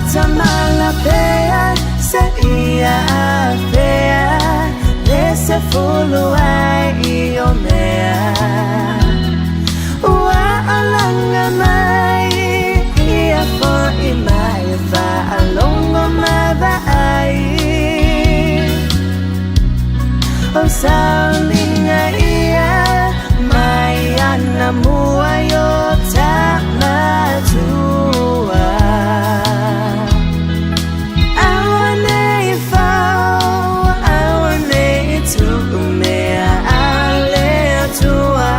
Tamalapea seia afea le sefulu ai i o mea. Ua alaga mai ia fo'i mai faalogo ma vaai. O sauniga ia mai anamua i o tamatua. Aua nei fao, aua nei tuumea a le Atua.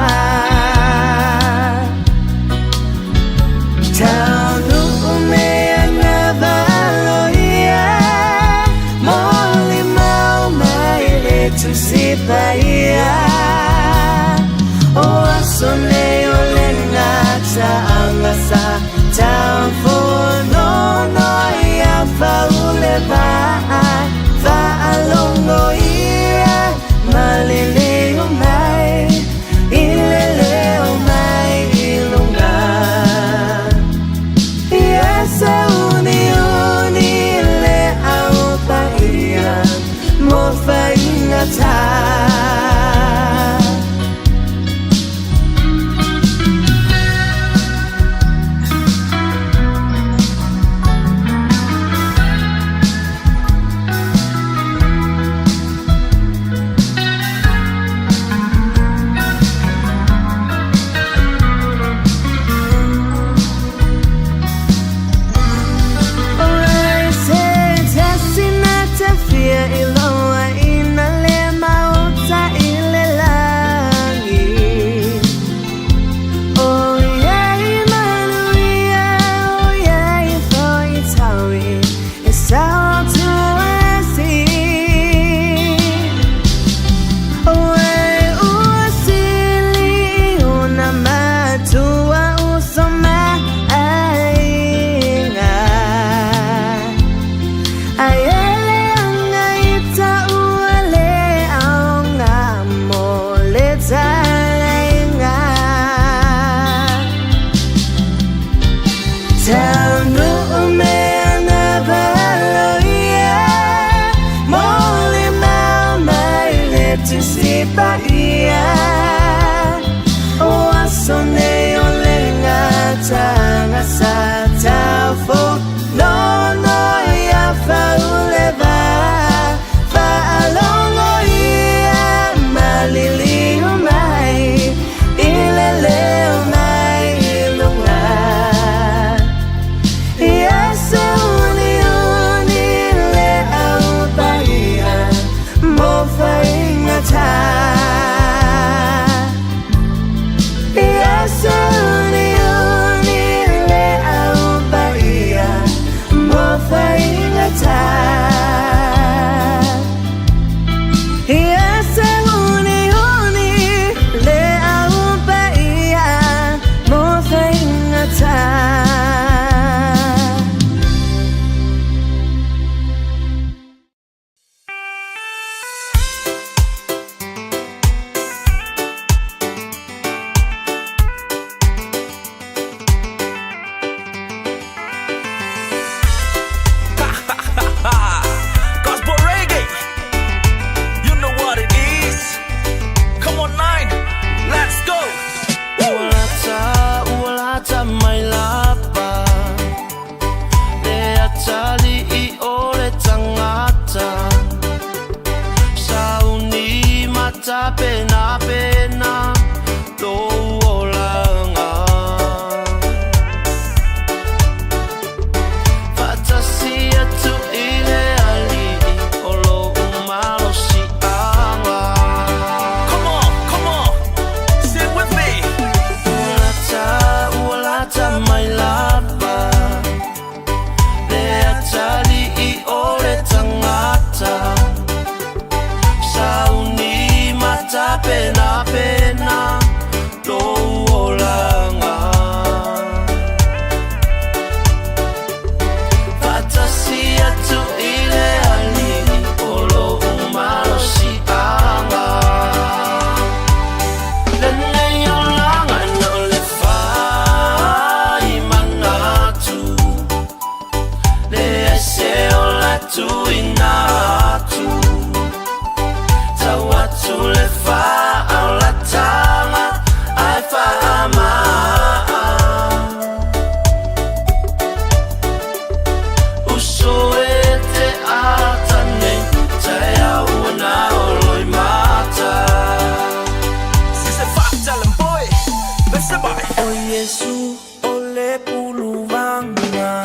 Iesu o le puluvaga.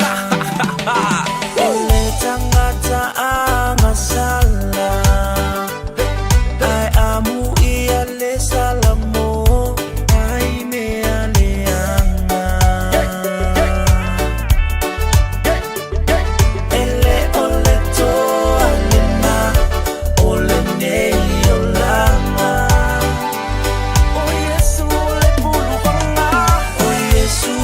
O le tagata agasala, Ae amuia le salamo mai mea leaga. E le o le toa lena o lenei olaga. O Iesu o le puluvaga. O Iesu.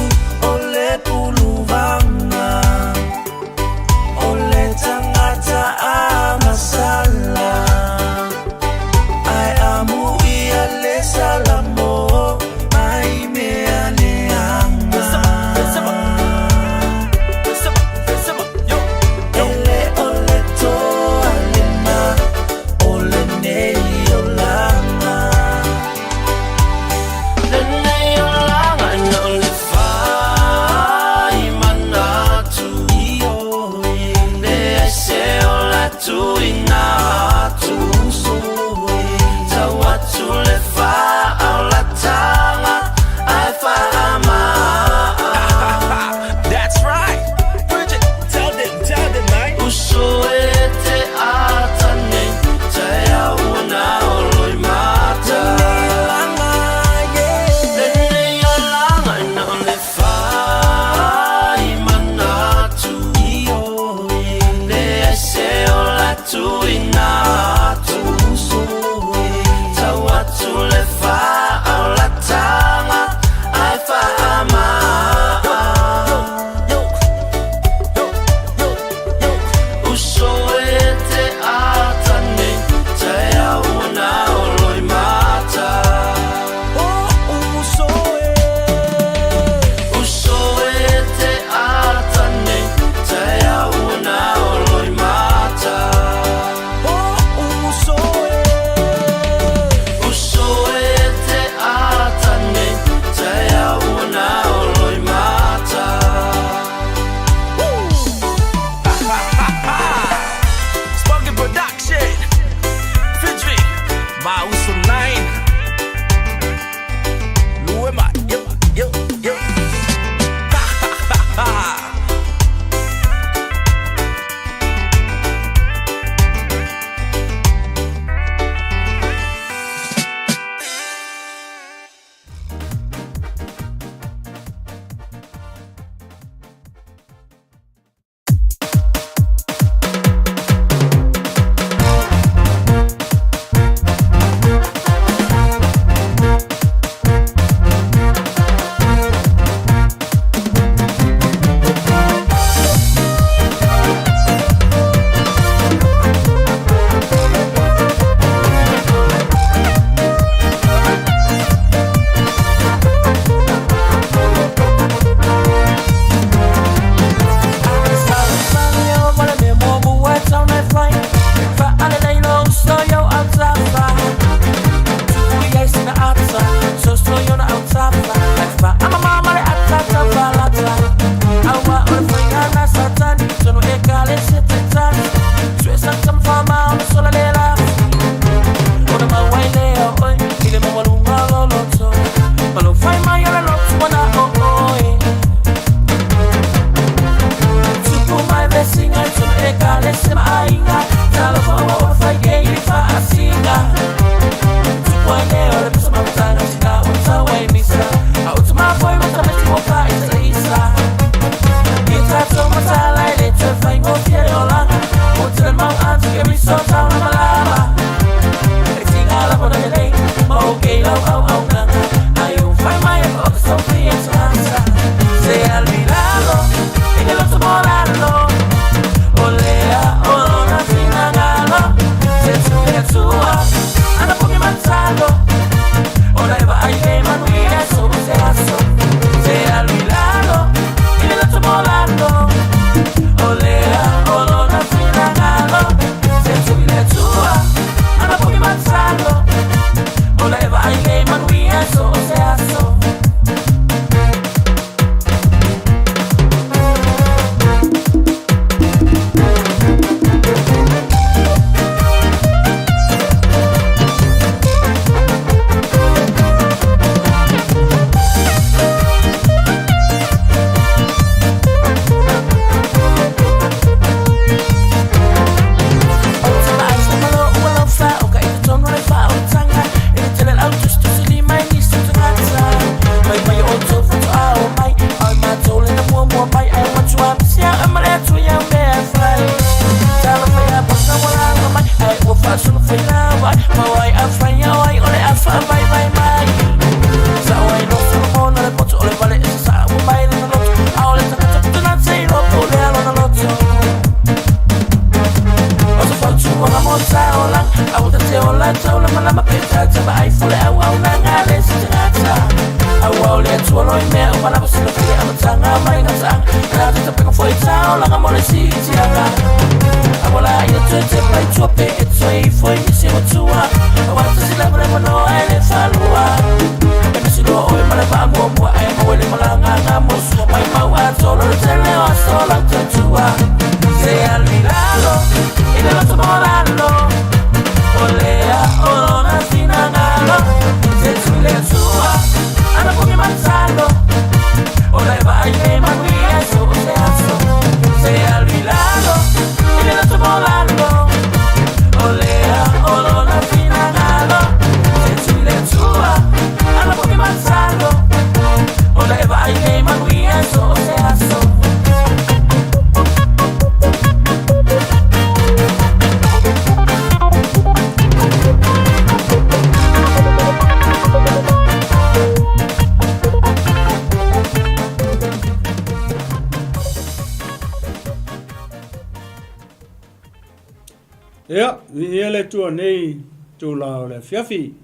Ia, viia le Atua nei itula o le afiafi.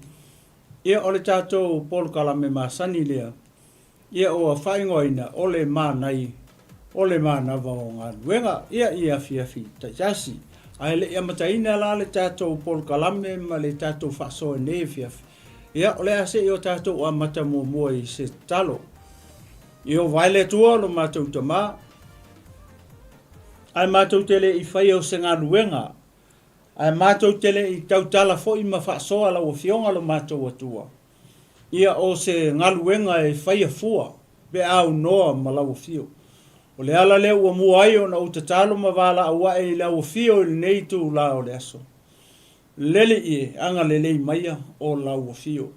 Ia, o le tatou polokalame masani lea, ia ua faaigoaina o le Manai o le Manava o Galuega, ia i afiafi taitasi. Ae le i amataina la le tatou polokalame ma le tatou faasoa i nei afiafi, ia o le a se i o tatou amata muamua i se tatalo. Ieova e le Atua lo matou Tama, ae matou te le i faia o se galuega, ae matou te le i tautala foi ma faasoa lau Afioga lo matou Atua, ia o se galuega e faia fua pe a aunoa ma lau Afio. O le ala lea ua mua ai ona ou tatalo ma valaau ae i lau Afio i lenei itula o le aso. Lele ie, agalelei maia o lau Afio.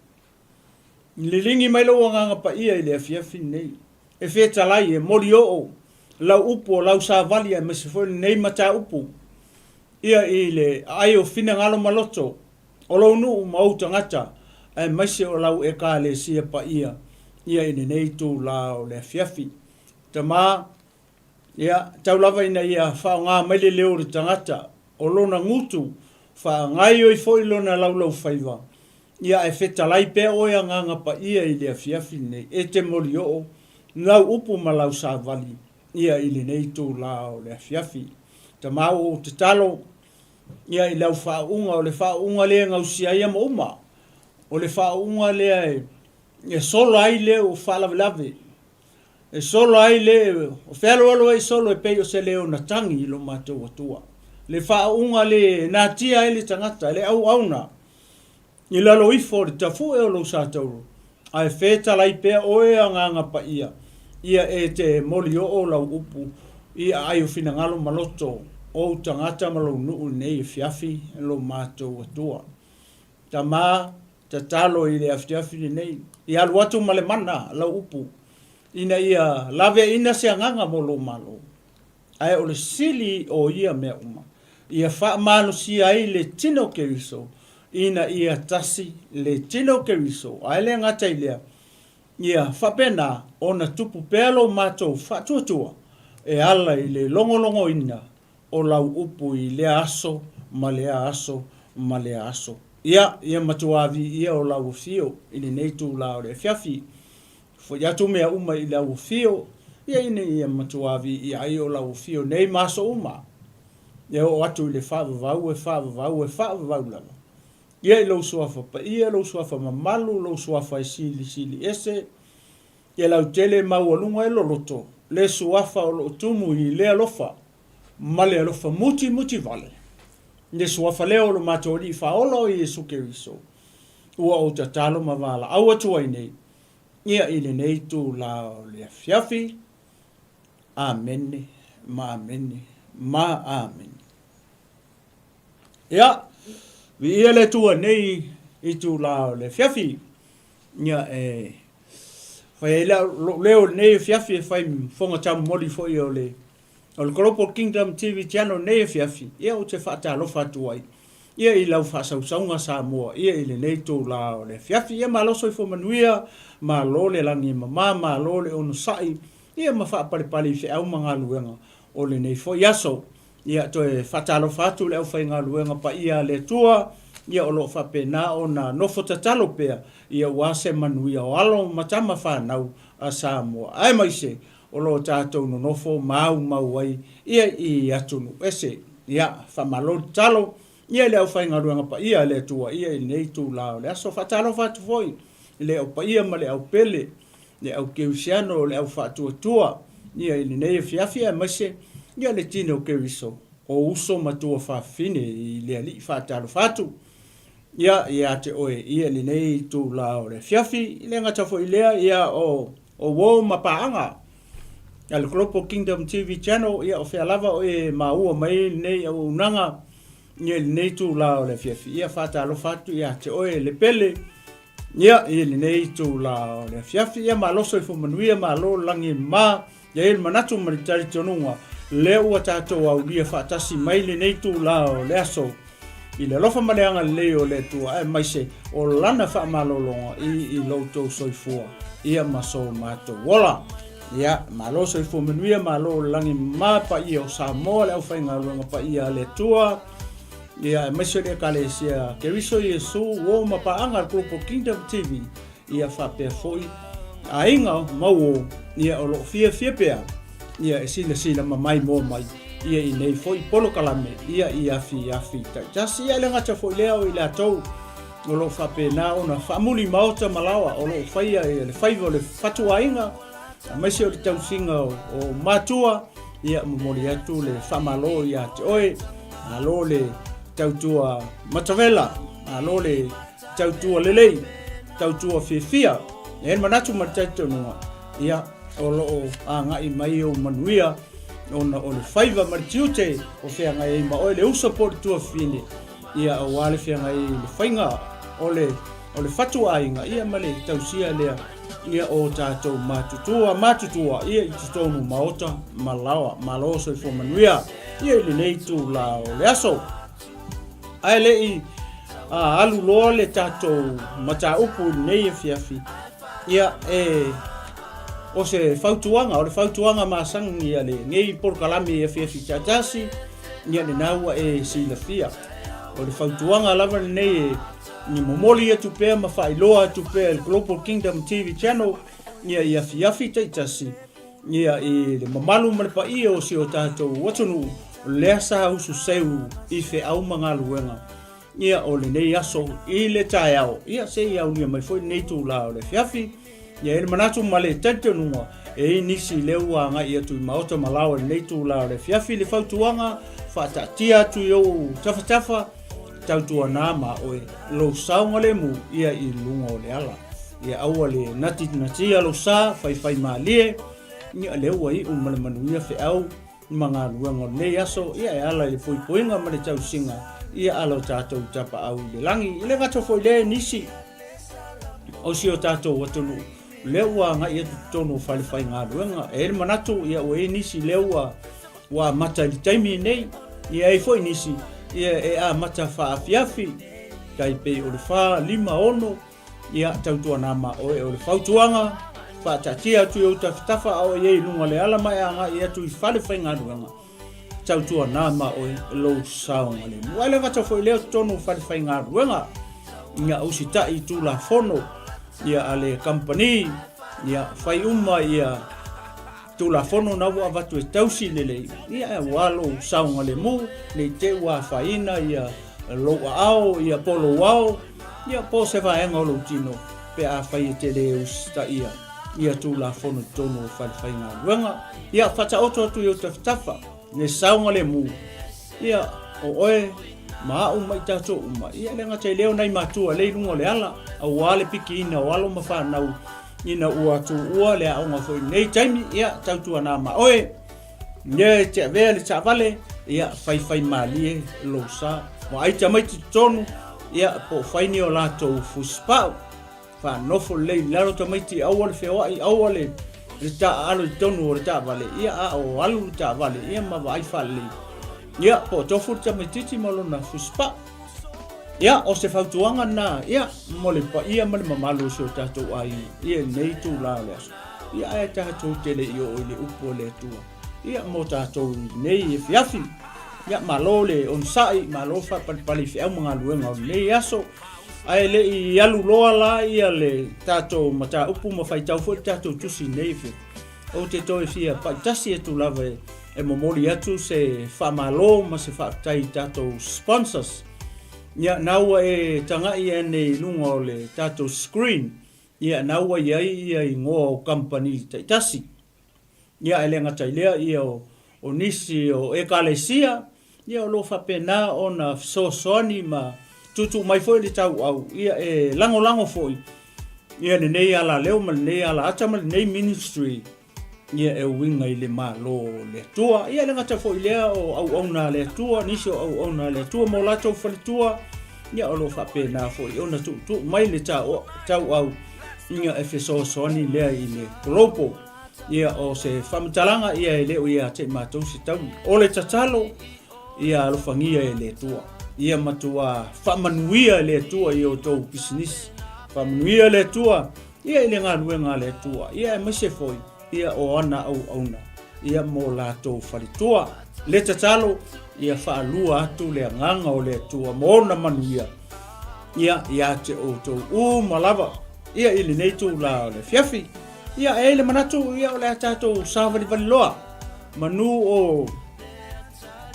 Liligi mai lou Agaga Paia i le afiafi lenei, e fetalai, e molioo lau upu o lau savali aemaise foi lenei mataupu ia i le aai o finagalo ma loto o lou nuu ma ou tagata aemaise o lau Ekalesia paia ia i lenei itula o le afiafi. Tama, ia, tau lava ina ia faaaoga mai le leo o le tagata o lona gutu, faagaoioi foi lona laulaufaiva, Ia ae fetalai pea oe Agaga Paia i le afiafi lenei, e te molioo lau upu ma lau savali ia i lenei itula o le afiafi. Tama ua ou tatalo ia i lau faauuga, o le faauuga lea e gausia ai ama uma, o le faauuga lea e sola ai le o faalavelave, e sola ai le o fealoalo ai solo e pei o se leo na tagi i lo matou Atua. Le faauuga le e natia ai le tagata, le auauna, I lalo ifo o le tafue o lou sa tauro, ae fetalai pea oe Agaga Paia, ia e te molioo lau upu i aai o finagalo ma loto o ou tagata ma lou nuu i lenei afiafi lo matou Atua. Tama, tatalo i le afiafi lenei, ia alu atu ma le mana lau upu, ina ia laveaina se agaga mo lou Malo. Ae o le sili o ia mea uma, ia faamalosia ai le tino o Keriso, ina ia tasi le tino o Keriso, ae le gata i lea, ia faapena ona tupu pea lo matou faatuatua e ala i le logologoina o lau upu i lea aso ma lea aso ma lea aso. Ia, ia matua viia o lau afio i lenei itula o le afiafi. Foi atu mea uma i lau afio, ia ina ia matua viia ai o lau afio nei ma aso uma. E oo atu i le faavavau e faavavau e faavavau lava. Ia i lou suafa paia, lou suafa mamalu, lou suafa e silisili ese, e lautele e maualuga e loloto, le suafa o lo o tumu i le alofa ma le alofa mutimuti vale, le suafa lea o lo matou Alii Faaola o Iesu Keriso, ua ou tatalo ma valaau atu ai nei, ia i lenei itula o le afiafi. Amene ma amene ma amene. Ia, viia le Atua nei itula o le afiafi. Ia, e fai ai lou leo i lenei afiafi e fai fofoga taumomoli foi o le O le Global Kingdom TV Channel nei afiafi, ia ou te faatalofa atu ai ia i lau faasausauga Samoa ia i lenei itula o le afiafi. Ia malo soifua manuia, malo le lagi e mama, malo le onosai, ia ma faapalepale i feau ma galuega o lenei foi aso. Ia toe faatalofa atu i le aufaigaluega paia a le Atua, ia o lo o faapena ona nofo tatalo pea, ia aua se manuia o alo ma tama fanau a Samoa. Aemaise. o lo o tatou nonofo maumau ai ia i atunuu ese. Ia, faamalo le tatalo ia i le aufaigaluega paia a le Atua ia i lenei itula o le aso. Faatalofa atu foi i le au paia ma le au pele, le au kerisiano, le au faatuatua ia i lenei afiafi aemaise ia le tino keriso o uso ma tuafafine i le Alii. Faatalofa atu ia ia te oe ia lenei itula o le afiafi. E le gata foi i lea, ia o uo ma paaga a le Global Kingdom TV Channel, ia o fea lava o e maua mai lenei auaunaga ia i lenei itula o le afiafi. Ia faatalofa atu ia te oe le pele ia i lenei itula o le afiafi. Ia malo soifua manuia, malo lagi ma E i ai le manatu ma le talitonuga, lea ua tatou aulia faatasi mai lenei itula o le aso i le alofa ma le agalelei o le Atua aemaise o Lana faamalologa i i lo outou soifua ia ma so matou ola. Ia, malo soifua manuia, malo le lagi ma paia o Samoa, le aufaigaluega paia a le Atua, ia aemaise o le Ekalesia Keriso Iesu, uo ma paaga a le Global Kingdom TV, Ia faapea foi aiga ma uo, ia o lo o fiafia pea, ia e silasila ma maimoa mai, ia i nei foi polokalame, ia i afiafi taitasi. Ia e le gata foi lea o i latou o lo o faapena ona faamuli maota ma laoa o lo o faia ia le faiva o le fatuaiga, aemaise o le tausiga o matua, ia momoli atu le faamalo ia te oe, malo le tautua matavela, malo le Tautua lelei, tautua fiafia. E i ai le manatu ma le talitonuga, ia, o lo o agai mai ou manuia ona o le faiva ma le tiute o feagai ai ma oe, le uso po o le tuafafine, ia, aua le feagai ai i le faiga o le, o le fatuaiga, ia, ma le tausia lea, ia, o tatou matutua, matutua, ia, i totonu maota ma laoa. Malo soifua manuia, ia, i lenei itula o le aso. Ae le i alu loa le tatou mataupu i lenei afiafi, ia, e, o se fautuaga, o le fautuaga masani a lenei polokalame i afiafi taitasi, ia lena ua e silafia. O le fautuaga lava lenei e ni momoli atu pea ma faailoa atu pea i le Global Kingdom TV Channel, ia i afiafi taitasi, Ia, i le mamalu ma le paia o si o tatou atunuu, lea sa ususeu i feau ma galuega, ia, o lenei aso i le taeao, ia, se i aulia mai foi lenei itula o le afiafi. Ia, e i ai le manatu ma le talitonuga, e i ai nisi lea ua agai atu i maota ma laoa i lenei itula o le afiafi, le fautuaga, faataatia atu i ou tafatafa, Tautuana ma oe lou saogalemu ia i luga o le ala. Ia aua le natinatia lou sa, faifai malie, ia lea ua iu ma le manuia feau ma galuega o lenei aso, ia e ala i le poipoiga ma le tausiga, ia ala o tatou tapaau i le lagi. I le gata foi lea nisi o si o tatou atunuu, lea ua agai atu i totonu o fale faigaluega. E i ai le manatu, ia ua i ai nisi lea ua Ua amata i le taimi lenei, ia ai foi nisi ia e amata faafiafi, tai pei o le 4, 5, 6, ia tautuana ma oe o le fautuaga, faataatia atu i ou tafatafa a o i ai i luga o le ala ma e agai atu i fale faigaluega, tautuana ma oe lou saogalemu. Ae le gata foi lea o totonu o fale faigaluega, ia usitai i Tulafono ia a le kamupani, ia fai uma ia Tulafono na ua avatu e tausi lelei, ia aua lou saogalemu, ne i te i ua afaina ia lou aao, ia po lou ao, ia po se vaega o lou tino, pe afai e te le usitaia ia Tulafono i totonu o fale faigaluega. Ia faataoto atu i ou tafatafa le saogalemu, ia o oe ma au ma i tatou uma, ia e le gata i lea o nai matua lea i luga o le ala, aua le pikiina o alo ma fanau Ina ua tuua le aoga foi i lenei taimi, ia, tautuana ma oe, lea e te avea le taavale, ia, faifai malie lou sa. Vaai tamaiti totonu, ia, po o fai ni o latou fusipau. Faanofo lelei i lalo tamaiti, aua le feoai, aua le, le taaalo i totonu o le taavale, ia, a o alu le taavale, ia, ma vaai faalelei. Ia, po o tofu le tamaitiiti ma lona fusipau. Ia, o se fautuaga lena, ia, mo le paia ma le mamalu o si o tatou aiga, ia, i lenei itula o le aso. Ia, ae tatou te le i oo i le upu a le Atua, ia, mo tatou i lenei afiafi. Ia, malo le onosai, malo faapalepale i feau ma galuega o lenei aso. Ae le i alu loa la ia le tatou mataupu ma faitau foi le tatou tusi i lenei afiafi. Ou te toe fia paitasi atu lava e momoli atu se faamalo ma se faafetai i tatou sponsors. Ia, na ua e taga'i ane i luga o le tatou screen, ia, na ua i ai ia igoa o kamupani taitasi. Ia, e le gata i lea, ia, o nisi o Ekalesia, ia, o lo o faapena ona fesoasoani ma tuutuu mai foi le tauau, ia, e lagolago foi, ia, lenei alaleo ma lenei alaata ma lenei ministry, ia, e uiga i le Malo o le Atua. Ia, e le gata foi i lea, o auauna a le Atua, nisi o auauna a le Atua ma o latou faletua, ia, o lo o faapena foi ona tuutuu mai le tauau, ia, e fesoasoani lea i le global. Ia, o se faamatalaga, ia, e le o ia te i matou se taui. O le tatalo, ia alofagia e le Atua. Ia matua faamanuia e le Atua i outou pisinisi. Faamanuia e le Atua, ia i le galuega a le Atua. Ia aemaise foi, ia o ana auauna, ia mo latou faletua. Le tatalo, ia faalua atu le agaga o le Atua ma ona manuia, ia ia te outou uma lava, ia i lenei itula o le afiafi. Ia, e i ai le manatu, ia, o le a tatou savalivali loa, manu o,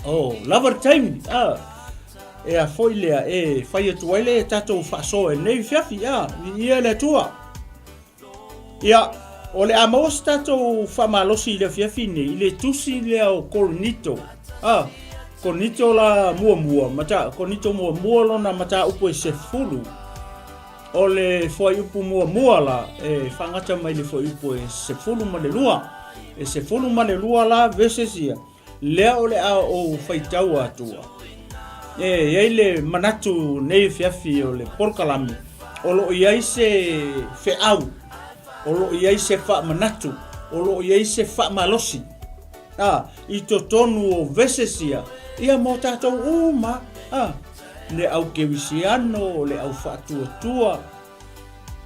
o lava le taimi, a, e a foi lea, e fai atu ai le tatou faasoa i lenei afiafi, a, viia le Atua. Ia, o le a maua se tatou faamalosi i le afiafi nei, i le tusi lea o Korinito, a, Korinito la muamua, mata, Korinito muamua lona mataupu e 10, O le fuaiupu muamua la, e faagata mai le fuaiupu e 12. E 12 la verses ia, lea o le a ou faitau atua. E i ai le manatu nei afiafi o le polokalame, o lo o i ai se feau, o lo o i ai se faamanatu, o lo o i ai se faamalosi. A, i totonu o verses ia, ia mo tatou uma. A, le au kerisiano, o le au faatuatua,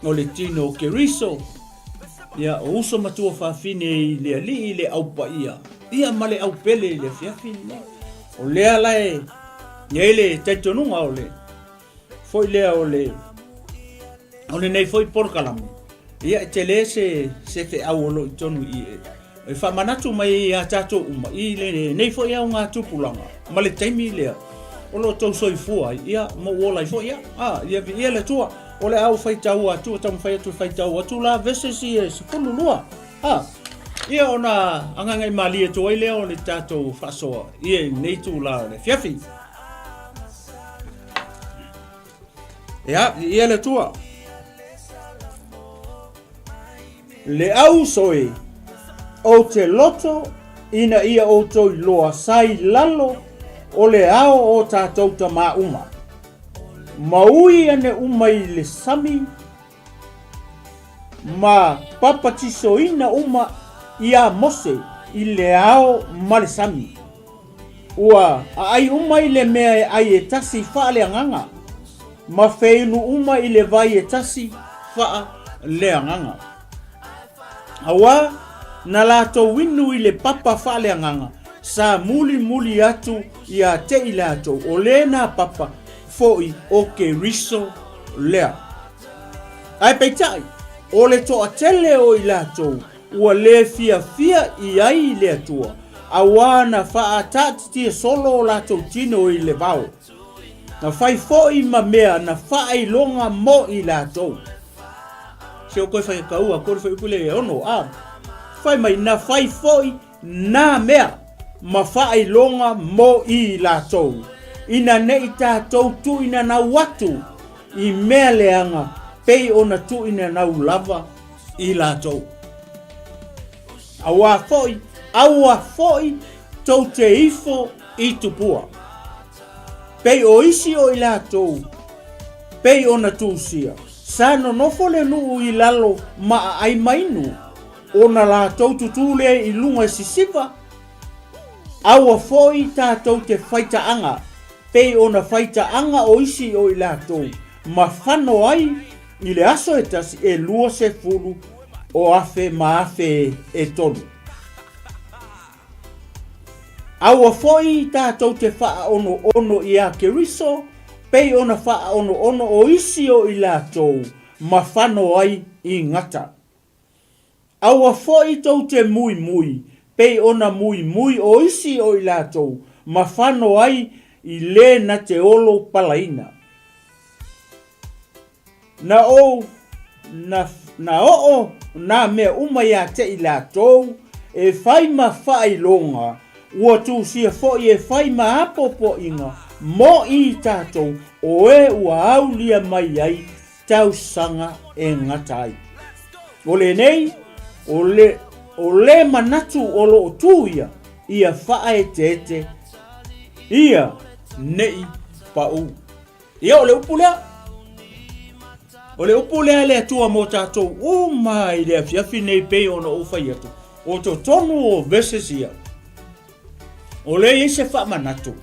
o le tino o Keriso, ia, o uso matua fafine i le alii, le au paia, ia ma le au pele i le afiafi lenei. O lea la e i ai le talitonuga o le foi lea o le o lenei foi polokalame, ia e tele se se feau o lo o i totonu i i e faamanatu mai ia tatou uma i lenei foi augatupulaga ma le taimi lea o lo o tou soifua ai, ia ma ou ola ai foi ia. A, ia viia le Atua. O le a ou faitau atu, taumafai atu e faitau atu la verses ia e 12. A, ia ona agaigai malie atu ai lea o le tatou faasoa ia i lenei itula o le afiafi. Ia, viia le Atua. Le au uso e, ou te loto ina ia outou iloa sa i lalo o le ao o tatou tamā uma. Ma ui ane uma i le sami ma papatisoina uma iā Mose i le ao ma le sami. Ua aai uma i le mea e ai e tasi faaleagaga, ma feinu uma i le vai e tasi faaleagaga. Auā, na latou inu i le papa faaleagaga, sa mulimuli atu iā te i latou, o lena papa foʻi o Keriso lea. Ae peitai, o le toatele o i latou ua le fiafia i ai i le Atua, auā na faatātitia solo o latou tino i le vao. Na fai foʻi ma mea na faailoga mo i latou. Se o koe fai kaua, koe fai upu le ono, a fai mai, na fai foʻi nā mea ma faailoga mo i latou, ina neʻi tatou tuuinanau atu i mea leaga pei ona tuuinanau lava i latou. Auā foʻi, aua foʻi tou te ifo i tupua. Pei o isi o i latou, pei ona tusia, sa nonofo le nuu i lalo ma aai mainu, ona latou tutū lea i luga i sisiva, aua foʻi tatou te faitaaga, pei ona faitaaga o isi o i latou, ma fano ai i le aso e tasi e 20 o afe ma afe e tolu. Aua foʻi tatou te faaonoono iā Keriso, pei ona faaonoono o isi o i latou ma fano ai i gata. Aua foi tou te muimui, pei ona muimui o isi o i latou ma fano ai i le na te olo palaina. Na ou, na, na oo nā mea uma iā te i latou, e fai ma faailoga, ua tusia foi e fai ma apoapoaiga mo i tatou o e ua aulia mai ai tausaga e gata ai. O lenei, o le, o le manatu o loo tu ia, ia faaeteete ia nei paʻū. Ia, o le upu lea. O le upu lea a le Atua mo tatou uma i le afiafi nei pei ona ou fai atu. O totonu o verses ia, o lea i ai se faamanatu.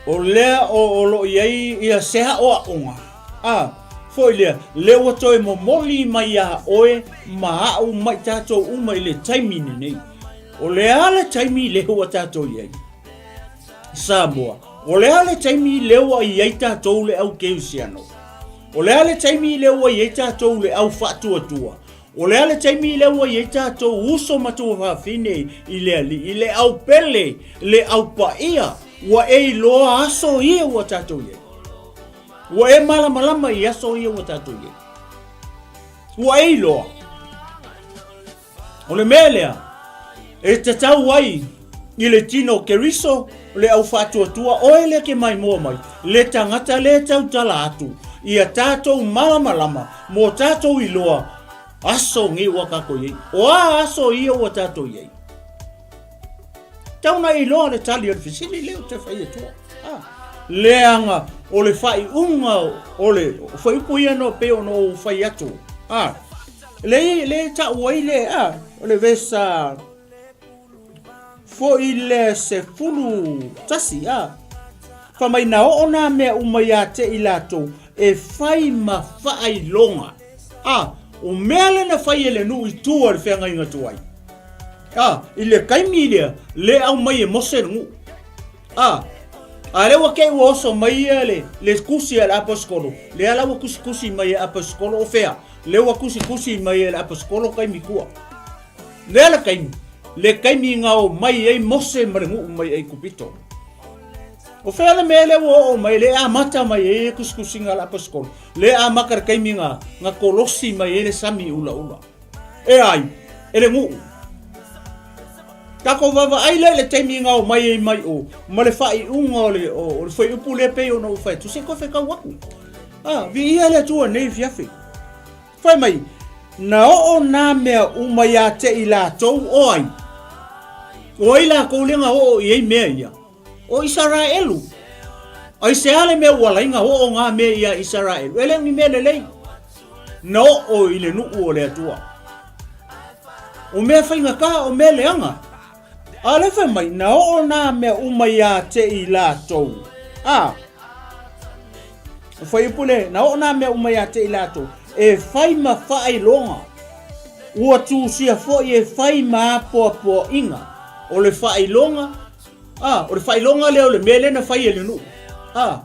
O lea o, o lo o i ai ia se aoaoga. A, foi lea, lea ua toe momoli mai iā oe ma au ma i tatou uma i le taimi lenei. O le a le taimi lea ua tatou i ai? Samoa, o le a le taimi lea ua i ai tatou le au kerisiano? O le a le taimi lea ua i ai tatou le au faatuatua? O le a le taimi lea ua i ai tatou uso ma tuafafine i le Alii, le au pele, le au paia, ua e iloa aso ia ua tatou i ai? Ua e malamalama i aso ia ua tatou i ai? Ua e iloa? O le mea lea e tatau ai i le tino o Keriso le au faatuatua oe lea ke maimoa mai, le tagata lea tautala atu ia tatou malamalama mo tatou iloa aso nei ua tatou i ai. O a aso ia ua tatou i ai? Tau na iloa le tali o le fesili lea ou te fai atua. Ah, leaga o le faaiuga o le fuaiupu ia no pei ona ou fai atu. Ah, Le, le tau ai le, a, o le vesa foi le 11, a. Fai mai na oo nā mea uma iā te i latou e fai ma faailoga. A, o mea le na fai e le nuu i tua i le feagaiga tuai. A, i le taimi lea, le aumai e Mose le nuu. A, a lea ua kei ua oso mai ia le, le kusi a le aposikolo, lea la ua kusikusi mai e aposikolo o fea, lea ua kusikusi mai e le aposikolo taimi tua. Lea le taimi, le taimi na omai ai Mose ma le nuu mai Aikupito. O fea le mea lea ua oo mai, le amata mai ai le kusikusiga a le aposikolo, le amata le taimi na, na kolosi mai ai le sami ulaula. E ai, e le nuu. Tatou vaavaai lea i le taimi na omai ai mai o, ma le faaiuga o le, o, o le fuaiupu lea pei ona ou fai atu, se i toe fetau atu. Ah, viia le Atua nei afiafi. Fai mai, na oo nā mea uma iā te i latou o ai? O ai lakou lea na oo i ai mea ia? O Isaraelu. Aisea le mea ua ala ai na oo nā mea iā Isaraelu? E le o ni mea lelei. Na oo i le nuu o le Atua. O mea faigata, o mea leaga. A o lea fai mai, na oo nā mea uma iā te i latou. A, o fuaiupu le, na oo nā mea uma iā te i latou, e fai ma faailoga. Ua tusia foi e fai ma apoapoaiga. O le faailoga, a, o le faailoga lea o le mea lea na fai e le nuu. A,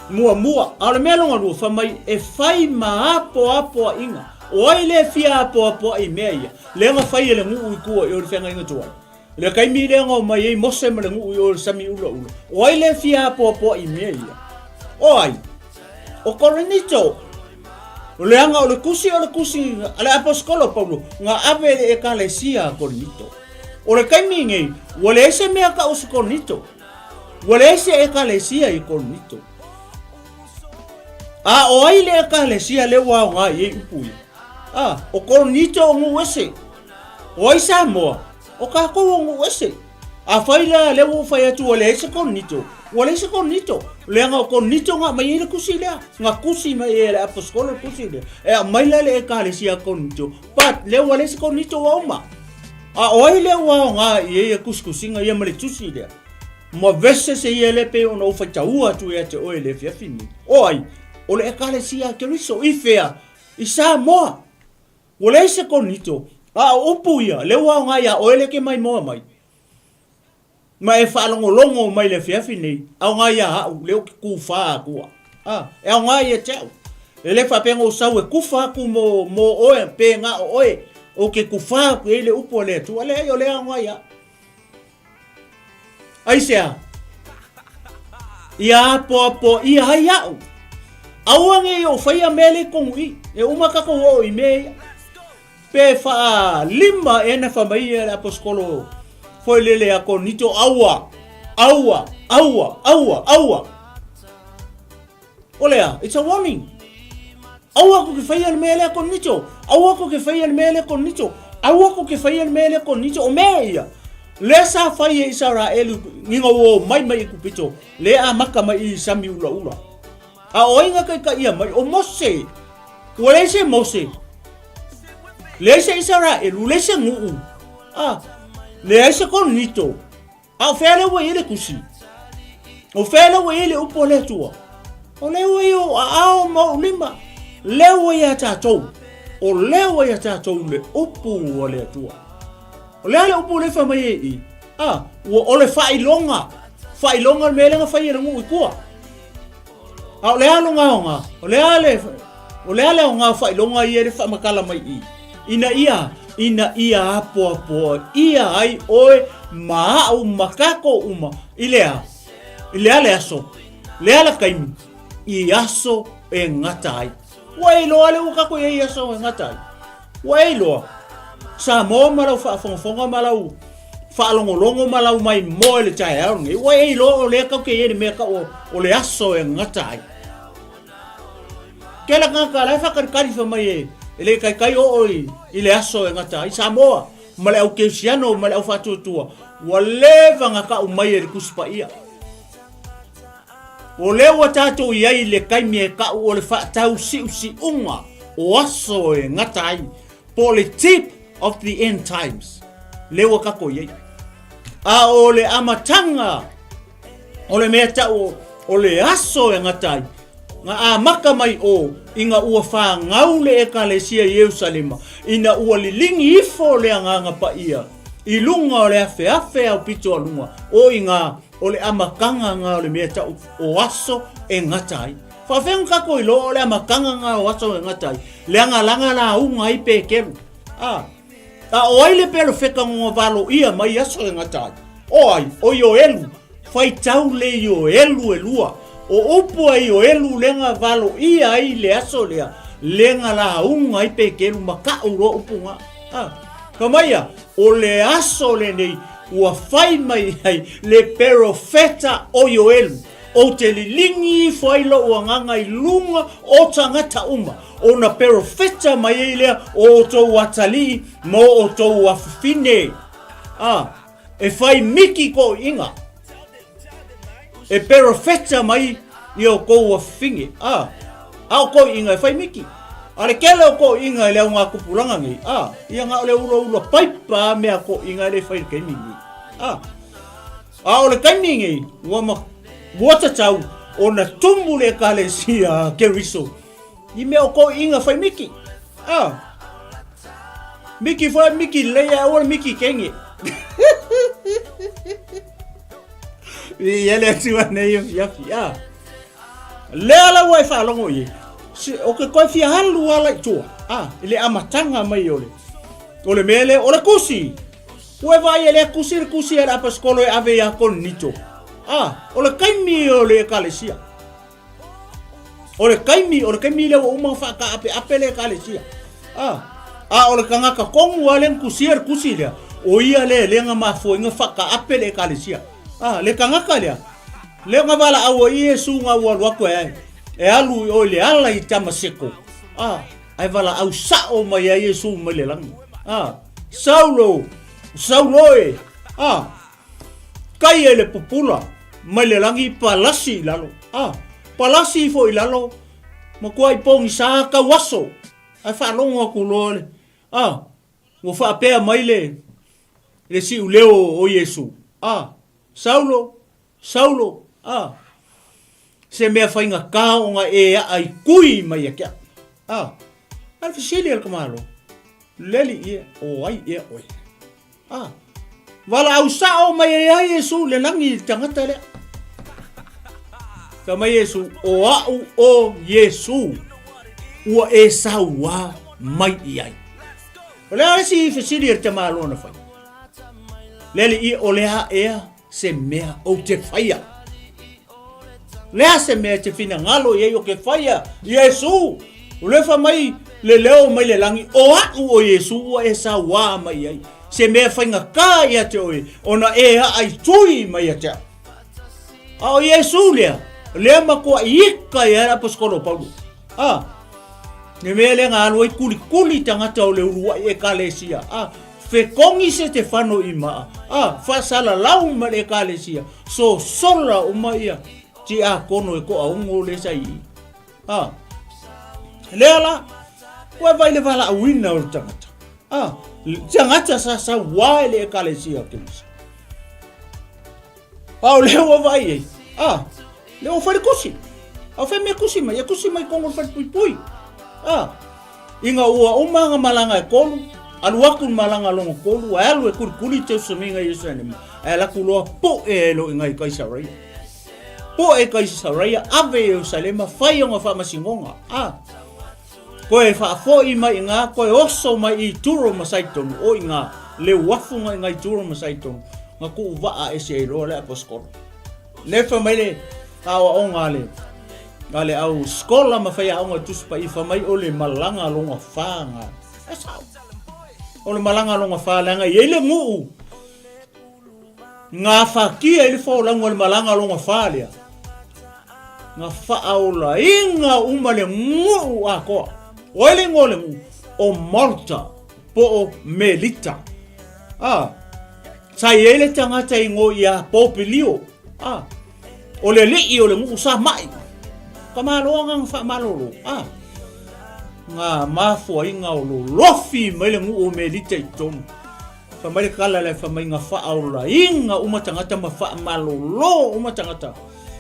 Muamua, a o le mea lona lua, fai mai, e fai ma apoapoaiga. O ai lea e fia apoapoai i mea ia? Lea na fai e le nuu i tua i o i le feagaiga tuai. O le taimi lea na omai ai Mose ma le nuu i o i le sami ulaula. O ai lea e fia apoapoai i mea ia? O ai? O Korinito. Leaga o le tusi o le tusi a le aposetolo Paulo na ave i le Ekalesia a Korinito. O le taimi nei, ua leai se mea tau o se Korinito. Ua leai se Ekalesia i Korinito. A o ai le Ekalesia lea ua aoga i ai upu ia? A, o Korinito o nuu ese. O ai Samoa? O tatou o nuu ese. Afai la lea ua ou fai atu ua leai se Korinito, ua leai se Korinito. Leaga o Korinito na aumai ai le tusi lea. Na tusi mai ai e le aposetolo le tusi lea. E aumai la le Ekalesia a Korinito, but lea ua leai se Korinito ua uma. A o ai lea ua aoga i ai ia tusitusiga ia ma le tusi lea? Ma verses ia lea pei ona ou faitaua atu ia te oe i le afiafi nei. O ai? O le Ekalesia a Keriso. I fea? I Samoa. Ua leai se Korinito, a o upu ia, lea ua aoga iā oe lea ke maimoa mai. Ma e faalogologo mai i le afiafi nei, aoga iā au, lea ou te kūfā atua. A, e aoga ia te au. E le faapea na ou sau e kufa atu mo, mo oe, pe na o oe. Ou te tufā atu i ai le upu a le Atua, leai o le aoga ia. Aisea? Ia apoapoaia ai a'u. Aua ne i ou faia mea lea i totonu i i. E uma tatou oo i mea ia. Pe faalima ea na fai mai le aposetolo foi lele ia Korinito, aua, aua, aua, aua, aua. O le a? It's a warning. Aua kou te faia le mea lea Korinito. Aua kou te faia le mea lea Korinito. Aua kou te faia le mea lea Korinito. O mea ia. Lea sa fai e Isaraelu ina ua omai mai Aikupito, lea amata mai i sami ulaula. A o ai na taitaia mai? O Mose. Ua leai se Mose. Leai se Isaraelu, leai se nuu. Ah, leai se Korinito. A o fea lea ua i ai le tusi? O fea lea ua i ai le upu a le Atua? O lea ua i ou aao ma ou lima. Lea ua iā tatou. O lea ua iā tatou le upu a le Atua. O le a le upu lea e fai mai ai i i? A, ua o le faailoga. Faailoga le mea lea na fai e le nuu i tua. A o le a lona aoga? O le a le, o le a le aoga o faailoga ia le faamatala mai i i? Ina ia, ina ia apoapoaia ai oe ma a'u ma tatou uma i le a? I le a le aso? Le a le taimi? I aso e gata ai. Ua e iloa lea ua tatou i ai i aso e gata ai. Ua e iloa. Samoa ma lau faafogafoga ma lau faalogologo ma lau maimoa i le taeao lenei. Ua e iloa o lea tatou te i ai i le mea tau o le aso e gata ai. Kela tagata la e faakalikali fai mai e, e le taitai oo i, i le aso e gata ai. Samoa ma le au keusiano ma le au faatuatua, ua leva na tau mai e le Tusi Paia. O lea ua tatou i ai i le taimi e tau o le faatausiusiuga o aso e gata ai, po o le tip of the end times, lea ua tatou i ai. A o le amataga o le mea tau o le aso e gata ai, na amata mai o ina ua fanau le Ekalesia i Ierusalema, ina ua liligi ifo le Agaga Paia i luga o le afeafe aupito a luga, o ina O le amataga nga o le mea tau o aso e gata ai. Faafeai ona tatou iloa o le amataga nga o aso e gata ai. Leaga laga lauga ai Peteru. A, a o ai le perofeta na valoia mai aso e gata ai? O ai? O Ioelu. Faitau le Ioelu e lua. O upu a Ioelu lea na valoia ai le aso lea, lea na lauga ai Peteru ma tau loa upu nga. A, fai mai ia, O le aso lenei ua fai mai ai le perofeta o Ioelu, Ou te liligi ifo ai lou agaga i luga o tagata uma, ona perofeta mai ai lea o outou atalii ma o outou afafine. A, e fai miki koʻiʻiga. E perofeta mai i outou afafine, a, a o koʻiʻiga e fai miki. A le kele o koʻiʻiga i le augātupulaga nei, a, ia na o le ulaula paipa a mea koʻiʻiga e le fai i le taimi nei. A, a o le taimi nei, ua ma, ua tatau ona tumu le Ekalesia a Keriso i mea o koʻiʻiga fai miki. A, miki foi miki lelei ae aua le miki kenge. Ia le Atua nei afiafi. A, lea la ua e faalogo i ai. O ke koe fia alu ala i tua. A, i le amataga mai o le, o le mea lea, o le kusi. Ua e vaai e lea kusi le kusi a le aposetolo e ave iā Korinito. A, o le taimi o le Ekalesia. O le taimi, o le taimi lea ua uma ona faataapeape le Ekalesia. A, a o le tagata tonu lava lea na tusia le tusi lea, o ia lea lea na mafua ai ona faataape le Ekalesia. A, le tagata lea, lea na valaau ai Iesu na ua alu atu e, e alu i o i le ala i Tamaseko. A, ae valaau sao mai ai Iesu mai le lagi. A, Saulo, Saulo e, a, Kai ai le pupula mai le lagi palasi i lalo. A, palasi ifo i lalo, matua i pogisa kau aso. Ae faalogo atu loa le, a, ua faapea mai le, le siuleo o Iesu, a, Saulo, Saulo, a, se mea faigata ona e aa i kui mai ia te au. A, a le fesili a le tamaloa, Le alii e, o ai ea oe? A, valaau sao mai ai a Iesu le lagi i le tagata lea. Fai mai Iesu, o a'u o Iesu, ua e sauā mai i ai. O le a le isi fesili a le tamaloa na fai? Le alii, o le a ea se mea ou te faia? Le a se mea e te finagalo i ai o ke faia, Iesu? O lea fai mai le leo mai le lagi, o a'u o Iesu ua e sauā mai i ai, se mea faigata ia te oe ona e aaitui mai ia te au. A o Iesu lea, lea matuai ika ia le aposetolo o Paulo. A, le mea lea na alu ai kulikuli tagata o le uluai ekalesia. A, fetogi Setefano i maa. A, faasalalau ma le ekalesia. Sosola uma ia tiakono e toaono lea sa i i. A, lea la, ua vaai le valaauina o le tagata. A, tagata sa sauā i le ekalesia o Keriso. A o lea ua vaai ai, a, lea ua fai le tusi. A o fea mea tusi mai? E tusi mai tonu o le falepuipui. A, ina ua uma ana malaga e kolu, alu atu i le malaga lona tolu, ae alu e kulikuli Jerusalema i Ierusalema, ae alu atu loa poe ai loa i ina i Kaisareia. Poe i Kaisareia, ave i Ierusalema, fai ona faamasinoga. A, Toe faafoi mai i ina, toe oso mai i Turo ma Saitonu, o i ina, le uafu nga i ina i Turo ma Saitonu, na tuu vaa ese ai loa le aposetolo. Le fai mai le aoaoga a le, a le au skola ma faiaoga o Tusi Paia, fai mai o le malaga lona fa nga. E sao. O le malaga lona fa leaga e i ai le nuu Gafatia ai le folauga o le malaga lona fa lea, na faaolaina uma le nuu atoa. O ai le igoa o le nuu? O Malta, po o Melita. A, sa i ai le tagata e igoa ia Popilio. A, o le alii o le nuu sa mai. Ka malo agaga faamalolo. A, nga mafuaiga o lolofi mai le nuu o Melita i totonu. Fai mai le tala lea fai mai na faaolaina uma tagata ma faamalolo uma tagata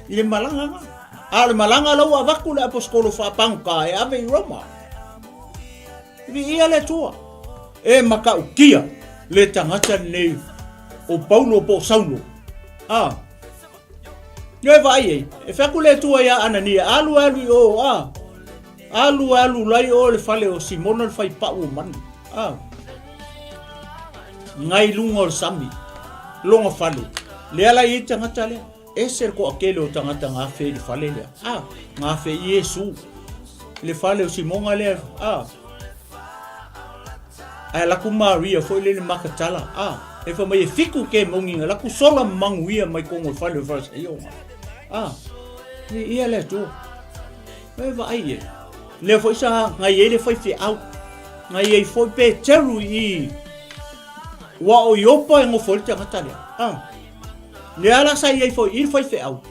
i le malaga na. A o le malaga la ua avatu le aposetolo faapagota e ave i Roma. Viia le Atua. E matautia le tagata lenei o Paulo po o Saulo. A. Nio e vaai ai, e fai atu le Atua ia Anania, alu alu i o, a. Alu alu lai o le fale o Simona le fai pau o manu. A. Ngai luga o le sami, lona fale. Lea la i ai tagata lea. Ese le toatele o tagata na afe i le fale lea. A, na afe i Iesu. I le fale o Simona lea. A. Ae alu atu Maria foi lele Makatala, a, e fai mai e fiku ke mongi na laku sola manuia mai tonu o le fale o le Farisaio nga. A, e ia le Atua. E vaai e. Lea foi sa ngai ai le faifeau. Ngai ai foi Peteru i ua o Iopa e nofo ai le tagata lea. A, lea la sa i ai foi i le faifeau.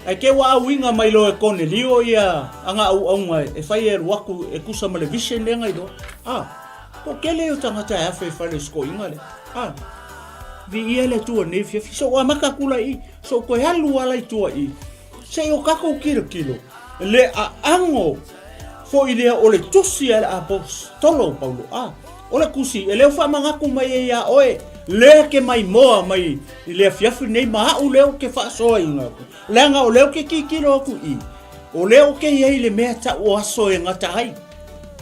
Ae te ua auiga mai loa e Konelio ia ana auauna e fai e alu atu e tusa ma le vision lea na iloa. A, po tele o tagata e afe i fale o sikoiga lea. A, viia le Atua nei afiafi. So ua amata atu la i, so toe alu ala i tua i. Se i o tatou kilokilo le aago foi lea o le tusi a le aposetolo o Paulo. A, o le tusi e leo faamanatu mai ai iā oe, lea ke maimoa mai i le afiafi nei ma a'u lea ou te faasoaina atu, leaga o lea ou te tilotilo atu i, o lea ou te i ai i le mea tau o aso e gata ai.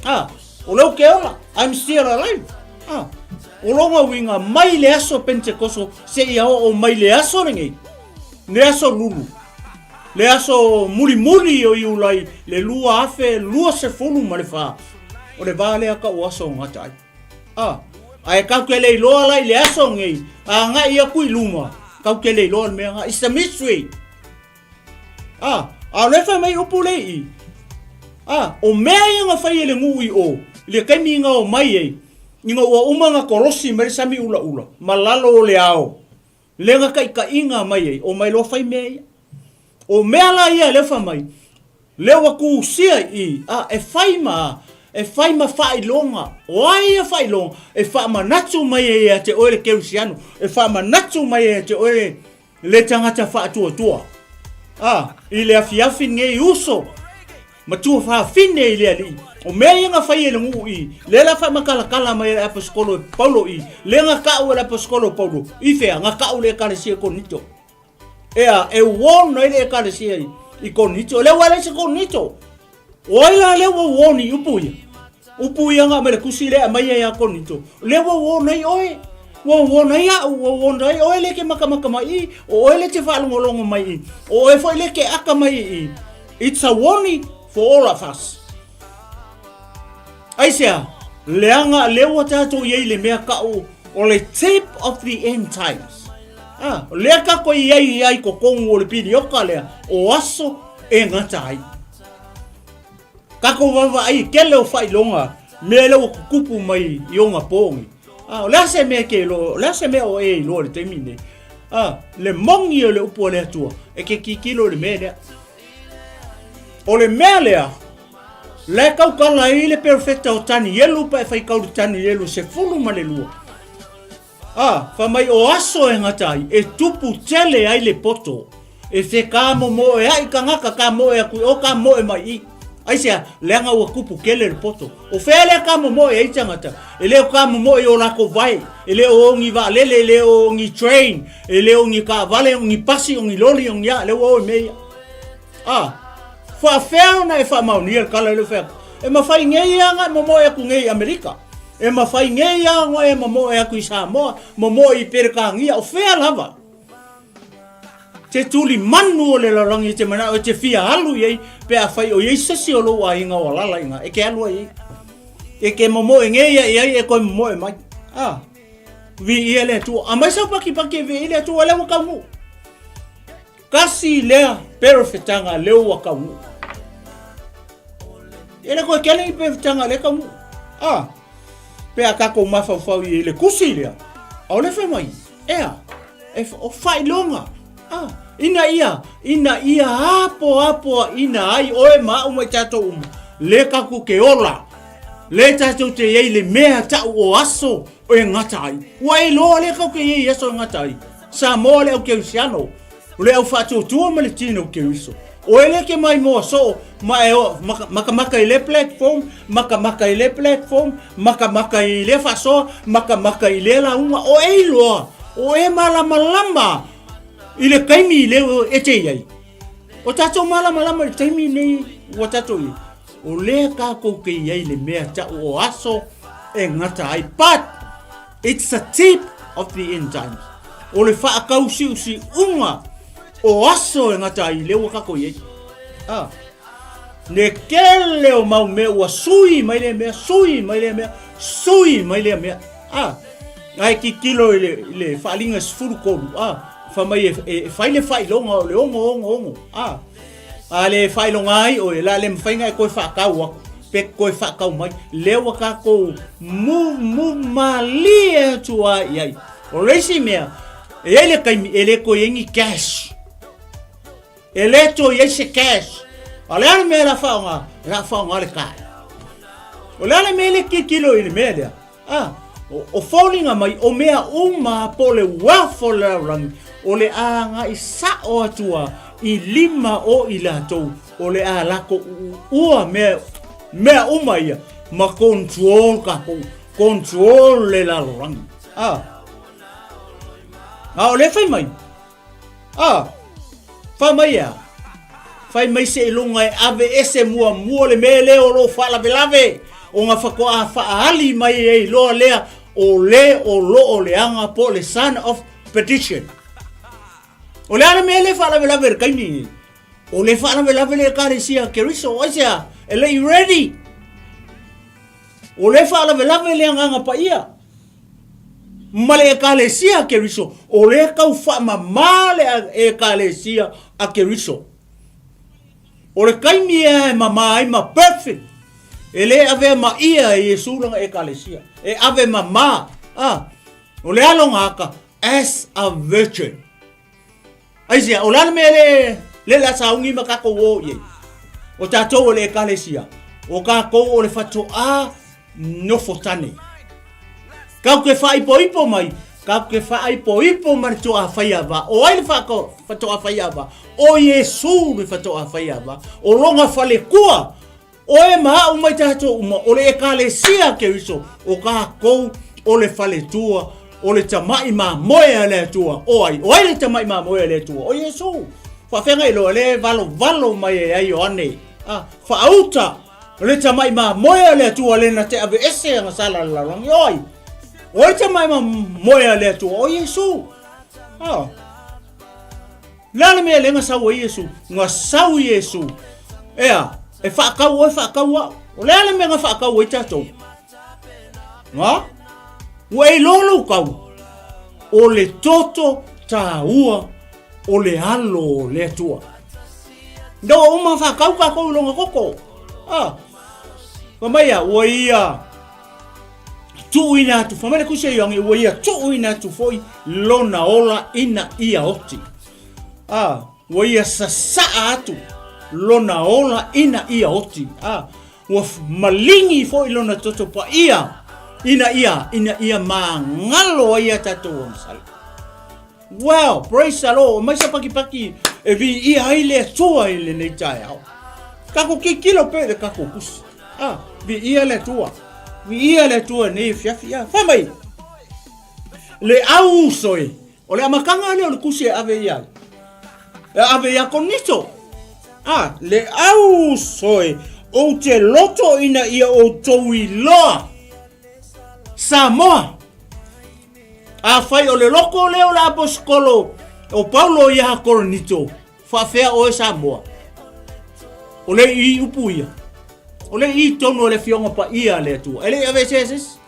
A, o lea ou te ola, I'm still alive. A, o lona uiga mai le aso Pentekoso seia oo mai le aso lenei, le aso lulu, Le aso mulimuli o Iulai le 2024, o le va lea kau aso o gata ai. A, ae kau ke le iloa la i le aso nei, agai aku i luma, kau ke le iloa le mea nga. It's a mystery. A, a o le fai mai upu le i. A, o mea ia nga fai e le nuu i o, i le taimi nga o mai ai, ina ua uma nga kolosi mai le sami ulaula, ma lalo o le ao. Lena taitaiga mai ai, o mai loa fai mea ia. O mea la ia lea fai mai, lea ua tusia i, a, e fai ma, e fai ma faailoga. O ai ia faailoga? E faamanatu mai ai ia te oe le kerisiano, e faamanatu mai ai ia te oe le, le tagata faatuatua. A, i le afiafi nei uso, Matua fafine i le Alii. O mea ia na fai e le nuu i, lea la faamatalatala mai e le aposetolo e Paulo i, lea na tau e le aposetolo Paulo, i fea? Na tau i le ekalesia i Korinito. Ea, e warn ai le ekalesia i, i Korinito. Lea ua leai se Korinito. O ai la lea ua warn i upu ia? Upu ia na aumai le tusi lea e aumai ia Korinito, lea ua uo nei oe, ua uo nei au, ua uo nei oe lea e te matamata mai i i, o oe lea e te faalogologo mai i i, o oe foi lea e te aka mai i i. It's a warning for all of us. Aisea? Leaga lea ua tatou i ai i le mea tau o le tip of the end times. Ah, lea tatou i ai ai totonu o le pilioka lea o aso e gata ai. Tatou vaavaai i tele o faailoga mea lea ua tutupu mai i ona po nei. Ah, o le a se mea e te iloa, o le a se mea o e iloa i le taimi nei. Ah, le moni o le upu a le Atua, e te tilotilo i le mea lea. O le mea lea, la e tautala ai le perofeta o Tanielu pa e faitau le Tanielu 12. A, fai mai o aso e gata ai, e tupu tele ai le poto, e fekamomoeaʻi tagata ka moe aku i o ka moe mai i. Aisea, leaga ua tupu tele le poto. O fea lea kamomoe ai tagata? E le o kamomoe i o lakou vae, e le o ni vaalele, e le o ni train, e le o ni taavale, o ni pasi, o ni loli, o ni a, lea ua o i mea ia. A, faafea ona e faamaonia le tala lea ua fai atu? E mafai nei lava ona e momoe atu nei i Amerika. E mafai nei lava ona e momoe atu i Samoa, momoe i Peretania, o fea lava. Te tuli manu o le lalolagi e te manao e te fia alu i ai, pe afai o i ai se isi o lou aiga o alala i ina, e ke alu ai i ai. E ke momoe nei ia i ai e koe momoe mai. A, viia le Atua. Aumai sau pakipaki e viia le Atua, lea ua taunuu. Kasi lea perofetaga lea ua taunuu. E le koe kele i perofetaga lea taunuu. A, pe a tatou mafaufau i le kusi lea, aole fai mai, ea, e o faailoga. A, ina ia, ina ia apoapoaina ai oe ma au ma i tatou uma, le tatou te ola, le tatou te i ai le mea tau o aso e gata ai. Ua e iloa lea tatou te i ai i aso e gata ai. Samoa le au Kerisiano, o le au faatuatua ma le tino Keriso. Oe lea ke mai moa soo ma e o makamaka i le platform, makamaka i le platform, makamaka i le faasoa, makamaka i le lauga. O e iloa, o e malamalama i le taimi le e te i ai. O tatou malamalama i le taimi nei ua tatou i ai. O lea tatou te i ai le mea tau o aso e gata ai. But, It's the tip of the end times. O le faatausiusiuga o aso e gata ai, lea ua tatou i ai. Ah. Le tele o mau mea ua sui mai lea mea, sui mai lea mea, sui mai lea mea. Ah. Ae tilotilo i le, i le faaaliga 13, ah, fai mai e, e, e fai le faailoga o le ono ono ono. Ah. A le faailoga ai oe, la le mafai ona e toe faatau atu, pe toe faatau mai. Lea ua tatou move, move malie atu lava i ai. O le isi mea, e i ai le taimi e le toe i ai ni cash. E le toe i ai se cash. A o le a le mea o le a faaaoga? O le a faaaoga le card. O le a le mea le tilotilo i le mea lea? A, o foliga mai o mea uma po o le wealth o le lalolagi, o le a agai sao atu a i lima o i latou, o le a lako uua mea, mea uma ia, ma control kakou, control le lalolagi. A, a o le fai mai, A, fai mai e a? Fai mai seiloga e aveese muamua le mea lea o lo o faalavelave, ona faatoa faaali mai ai loa lea o le o lo o leaga po o le son of perdition. O le a le mea lea e faalavelave i le taimi lenei? O le faalavelave le Ekalesia Keriso, aisea? E le i ready. O le faalavelave le Agaga Paia ma le Ekalesia a Keriso, o lea tau faamama le Ekalesia a Keriso. O le taimi ea e mama ai ma perfect, e le avea ma ia e Iesu lana Ekalesia, e ave mama, a, o le a lona aka, as a virgin. Aisea, o le a le mea le, le le a sauni ma tatou o i ai? O tatou o le Ekalesia, o tatou o le fatoa nofo tane. Kau ke whaaipoipo mai, kau ke whaaipoipo ma le toa whaiava. O ai le whatoa whaiava? O Iesu le whatoa whaiava. O longa whalekua, Oe ma aʻu mai tatou uma, o le Ekalesia a Keriso, o kakou o le faletua, o le tamaʻi mamoe a le Atua. O ai? O ai le tamaʻi mamoe a le Atua? O Iesu. Faafeagai loa le valovalo mai e ai Ioane, a, faauta. O le tamai mamoe a le Atua le na te aveese agasala a le lalolagi. O ai? O ai le tamai mamoe a le Atua? O Iesu. Oh. Le a le mea lea na sau ai Iesu? Na sau Iesu. Ea, e faakau oe, faakau au. O le a le mea na faakau ai tatou? Nga? Ua e iloa lou kau. O le toto taua o le alo o le Atua. Ina ua uma faakau kākou i lona toto. Ah. Fai mai a, ua ia tuuina atu, fai mai le Tusi a Ioane, ua ia tuuina atu foi lona ola ina ia oti. Ah, ua ia sasaa atu lona ola ina ia oti. Ah, ua maligi foi lona toto paia ina ia, ina ia magalo ai a tatou agasala. Well, praise the Lord. Mai sa pakipaki e viia ai le Atua i lenei taeao. Kako kikilo pe le kako kusi. Ah, viia le Atua. Viia le Atua nei fiafi. Ah, fai mai. Le au uso e. O le amataga lea o le kusi e ave i ai. E ave ia Konito. Ah, le au uso e. Ou te loto ina ia outou iloa. Samoa. Afai o le loko lea o le aposikolo o Paulo ia Korinito, faafea oe Samoa? O le i upu ia. O le i tonu o le Afioga Paia a le Atua. E le i aveesea e se isi.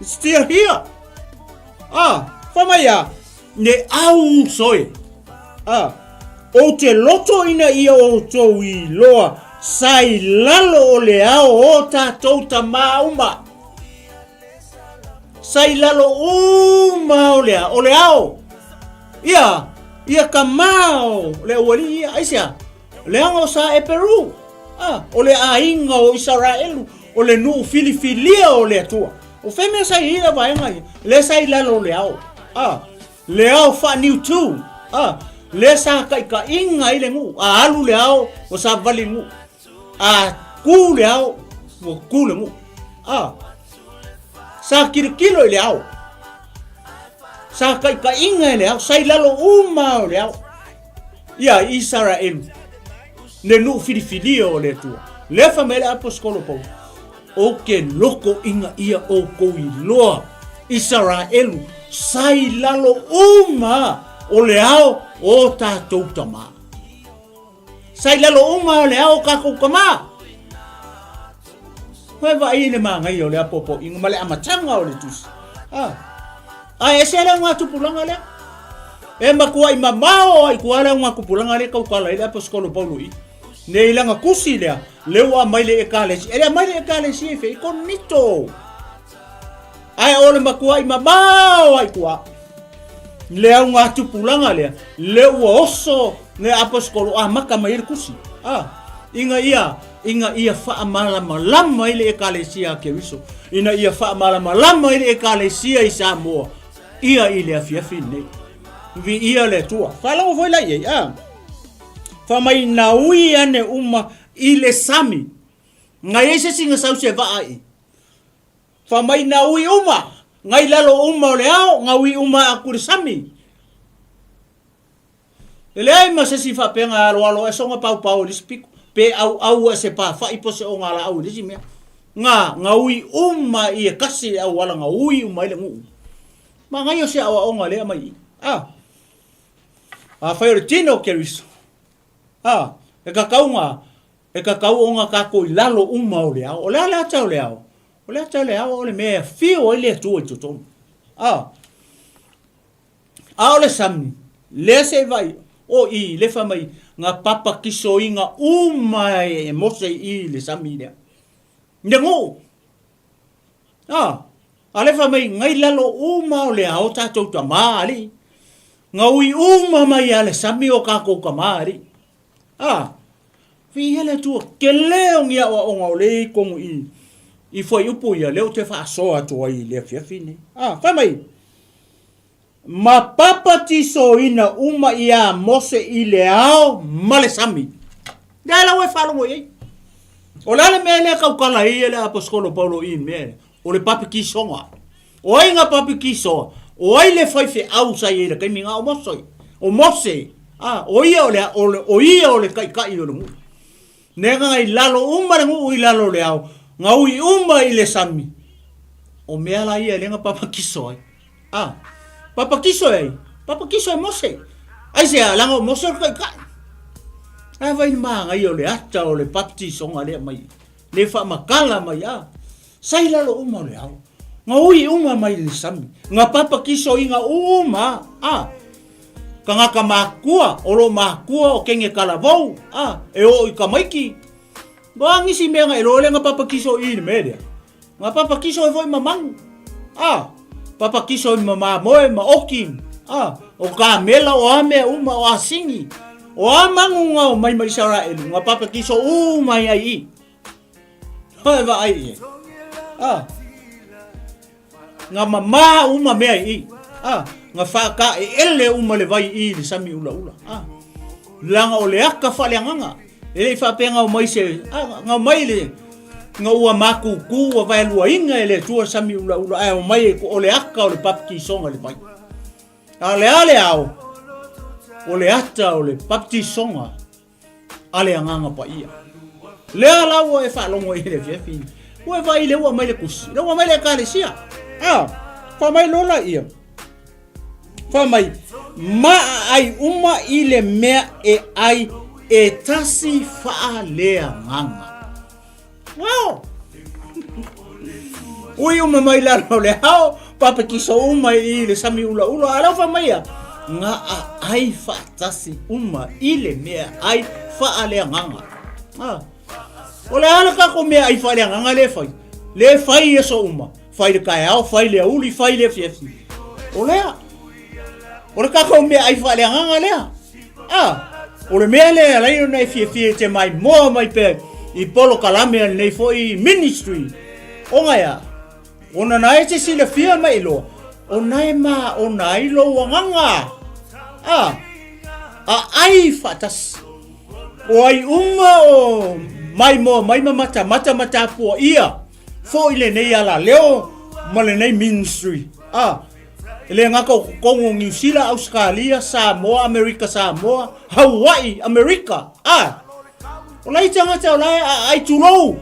It's still here. Ah, fai mai a, ne au uso e. Ah, ou te loto ina ia outou iloa sa i lalo o le ao o tatou tamā uma. Sa i lalo uma o le ao, o le ao. Ia, ia ka mā o le aualii ia, aisea? Leaga o sa Eperu, a, o le aiga o Isaraelu, o le nuu filifilia o le Atua. O fea mea sa i ai vaega ia? Lea sa i lalo o le ao, a, le ao faaniutu, a, lea sa taitaiga ai le nuu, a alu le ao, ua savali le nuu. A kū le ao, ua kū le nuu. A, sa kilokilo i le ao. Sa taitaiga i le ao, sa i lalo uma o le ao. Ia Isaraelu, le nuu filifilia o le Atua. Lea fai mai le aposetolo Paulo, Ou te loko ina ia outou iloa, Isaraelu, sa i lalo uma o le ao o tatou tamā. Sa i lalo uma o le ao o tatou tamā. Koe vaai i le manaia o le apoapoaiga ma le amataga o le tusi. Ah. Ae ese le augatupulaga lea. E matuai mamao ai tua le augatupulaga lea tautala ai le aposetolo Paulo i. Nei lana tusi lea, lea ua aumai le ekalesia. E le aumai le ekalesia i fea, i Korinito. Ae o le matuai mamao ai tua. Le augatupulaga lea, lea ua oso le aposetolo amata mai ai le tusi. Ah. Ina ia ina ia faamalamalama ai le Ekalesia a Keriso, ina ia faamalamalama ai le Ekalesia i Samoa, ia i le afiafi lenei. Viia le Atua. Faalogo foi la i ai, a. Fai mai na ui ane uma i le sami. Na i ai se isi na sau se vaa i. Fai mai na ui uma, na i lalo uma o le ao, na ui uma atu i le sami. E leai ma se isi faapea na aloalo ae soga paopao i le isi pito, pe auau ae se pafa'i po o se ogalaau i le isi mea. Na, na ui uma i e kasi le auala na ui uma ai le nuu. Manaia o se aoaoga lea mai i. A, afai o le tino o Keriso, a, e kakau na, e kakau ona tatou i lalo uma o le ao. O le a le ata o le ao? O le ata o le ao o le mea e afio ai le Atua i totonu. A, A o le sami, lea se i vaai, o i, le fai mai, na papatisoina uma e Mose i le sami lea. Le nuu. A, a le fai mai, ngai lalo uma o le ao tatou tamā alii. Na ui uma mai a le sami o tatou tamā alii. A, viia le Atua, tele o ni aoaoga o lea i totonu i, i fuaiupu ia, lea ou te faasoa atu ai i le afiafi lenei. A, fai mai, ma papatisoina uma iā Mose i le ao ma le sami. Lea la ua e faalogo i ai. O le a le mea lea tautala ai e le aposetolo Paulo i mea lea? O le papatisoga. O ai na papatisoa? O ai le faifeau sa i ai i le taimi na? O Mose. O Mose. A, o ia o le, o, o ia o le taitai o le nuu. Nega i lalo uma le nuu i lalo o le ao, nga ui uma i le sami. O mea la ia e le nga papatiso ai. A, papatiso e ai? Papatiso e Mose. Aisea? Leaga o Mose o le taitai. Ae vai le manaia o le ata o le baptisoga lea mai, le faamatala mai, a, sa i lalo uma o le ao. Nga ui uma mai le sami, nga papatisoina uma, a, tagata makua, o lo makua o kenge kalavou, a, e oo i tamaiti. O a nisi mea na iloa lea na papatiso i i le mea lea? Nga papatiso ai foi ma manu, a, papatiso ai ma mamoe, ma oki, a, o kamela, o a mea uma, o asini, o a manu nga o mai ma Isaraelu, nga papatiso uma ai ai i. Hoi vaai i ai. A, nga mamā uma mea i i. A, nga whakaeele uma le vai i le sami ulaula. A, leaga o le aka faaleagaga. E le i faapea nga omai se, a, nga omai le, nga ua makūkū ua vaeluaina e le Atua le sami ulaula, ae omai e, o le aka o le baptisoga i le vai. A o le a le ao? O le ata o le baptisoga a le Agaga Paia. Lea la ua e faalogo i le afiafi, ua e vaai lea ua aumai le tusi, lea ua aumai le Ekalesia. A, fai mai loa laia, fai mai, ma aai uma i le mea e ai e tasi faaleagaga. Wow! Ui uma mai lalo o le ao, papatiso uma i le sami ulaula, a lea ua fai mai ia, nga aai faatasi uma i le mea ai faaleagaga. Ah. O le a le tatou mea ai faaleagaga lea e fai? Lea e fai i aso uma, fai le taeao, fai le aoauli, fai le afiafi. O lea, o le tatou mea ai faaleagaga lea. Ah, o le mea lea e ala ai ona e fiafia e te maimoa mai pea i polokalame a lenei foi ministry. Ona e a? Ona na e te silafia ma iloa, ona e māona ai lou agaga. Ah, a ai faatasi. O ai uma o maimoa mai ma matamata ma tapuaia foi lenei alaleo ma lenei ministry. Ah, E le gata o totonu o Niu Sila, Ausetalia, Samoa, Amerika Samoa, Hawaii, Amerika, a! O lai tagata o la e aai tulou,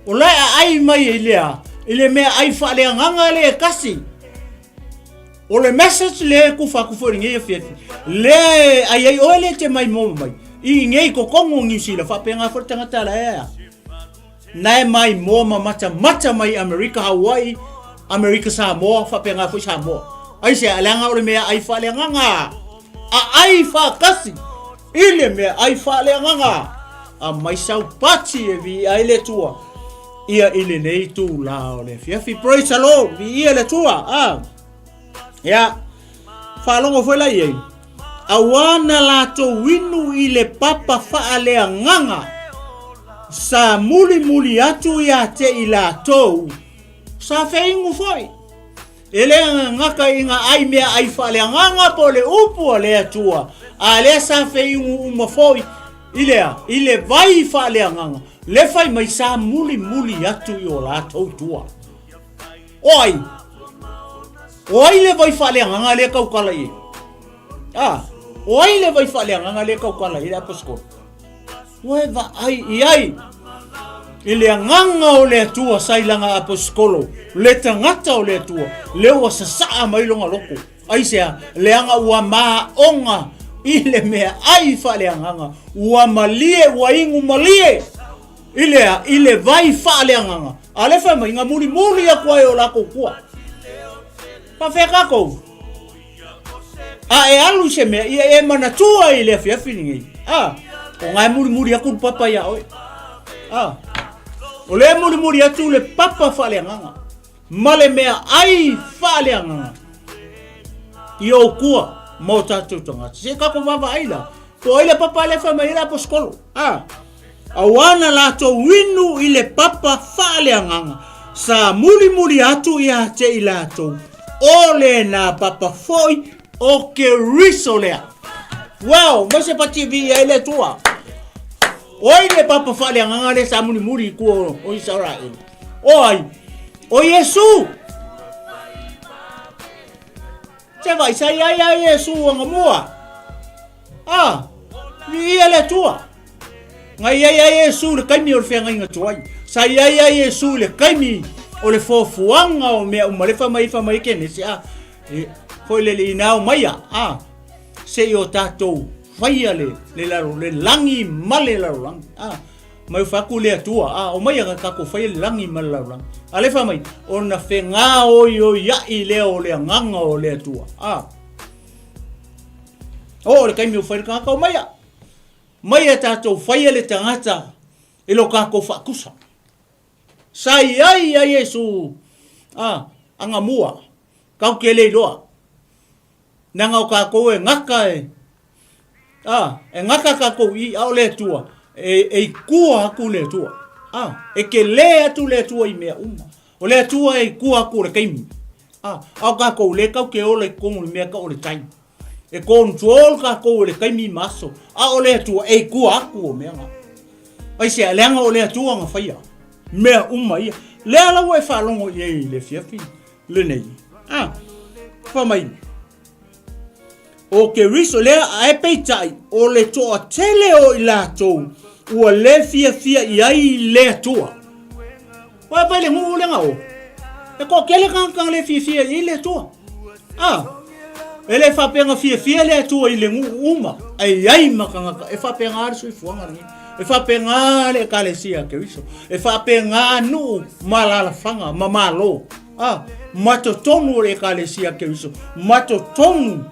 o la e aai mai i le a, i le mea ai faaleagaga lea e tasi. O le message lea e kufa atu foi i lenei afiafi, lea e ai ai oe lea e te maimoa mai, i inei i totonu o Niu Sila, faapena foi le tagata la e a. Nae maimoa ma matamata mai Amerika Hawaii, Amerika Samoa, faapena foi Samoa. Aisea? Leaga o le mea ai faaleagaga. Aai faatasi i le mea ai faaleagaga. Aumai sau pati e viia ai le Atua ia i lenei itula o le afiafi. Praise the Lord, viia le Atua. Ah. Ia, faalogo foi la i ai. Auā na latou inu i le papa faaleagaga, sa mulimuli atu ia te i latou, sa feinu foi. E le gagaka i nga ai mea ai faaleagaga po o le upu a le Atua, a lea sa feinu uma foi i le a? I le vai faaleagaga, le fai mai sa mulimuli atu i o latou tua. O ai? O ai le vai faaleagaga lea tautala i ai? A, o ai le vai faaleagaga lea tautala i ai le aposetolo? Ua e vaai i ai i le agaga o le Atua sa i lana aposetolo, le tagata o le Atua, lea ua sasaa mai lona loto. Aisea? Leaga ua maoga i le mea ai faaleagaga, ua malie, ua inu malie i le a? I le vai faaleagaga. A lea fai mai, na mulimuli atu ai o latou tua. Faafefea tatou? A e alu i se mea, ia e manatua i le afiafi lenei. A, o na e mulimuli atu le papa ia oe. A, o lea e mulimuli atu le papa faaleagaga. Ma le mea ai faaleagaga i ou tua ma o tatou tagata. Se i tatou vaavaai la, po o ai le papa lea e fai mai ai le aposetolo. A, auā na latou inu i le papa faaleagaga, sa mulimuli atu ia te i latou, o lena papa foi o Keriso lea. Wow, mai se pati viia ai le Atua. O ai le papa faaleagaga lea sa mulimuli i tua o Isaraelu? O ai? O Iesu! Se vaai, sa i ai a Iesu anamua. Ah, viia le Atua. Na i ai a Iesu i le taimi o le feagaiga tuai. Sa i ai a Iesu i le taimi o le fuafuaga o mea uma, le fai mai, fai mai Kenese, a, e, foi le le ina o maia, a, se i o tatou faia le, le, lalo, le lagi ma le lalolagi, a, mai fai atu le Atua, a, o maia ka tatou faia le lagi ma le lalolagi. A le fai mai, ona fegaoioia'i lea o le agaga o le Atua, a. Oo le taimi o fai le tagata o maia. Mai a tatou faia le tagata i lo tatou faatusa. Sa i ai a Iesu a agamua, tatou te le iloa. Leaga o tatou e gata e, a, e gata tatou i i, a o le Atua, e, e i tua atu le Atua. A, e tele atu le Atua i mea uma. O le Atua e i tua atu o le taimi. A, a o tatou le tatou te ola i totonu o le mea tau o le time. E control tatou e le taimi ma aso, a o le Atua e i tua atu o mea na. Aisea, leaga o le Atua na faia mea uma ia. Lea la ua e faalogo i ai i le afiafi lenei. A, fai mai, o Keriso, lea ae peitai, o le toatele o i latou ua le fiafia i ai le Atua. Ua fai le nuu le gao. E toatele tagata na le fiafia i ai le Atua. A, e le faapea na fiafia le Atua i le nuu uma, ae i ai ma tagata e faapena le soifuaga lenei. E faapena le Ekalesia a Keriso. E faapena nuu ma alaalafaga ma malo. A, ma totonu o le Ekalesia a Keriso, ma totonu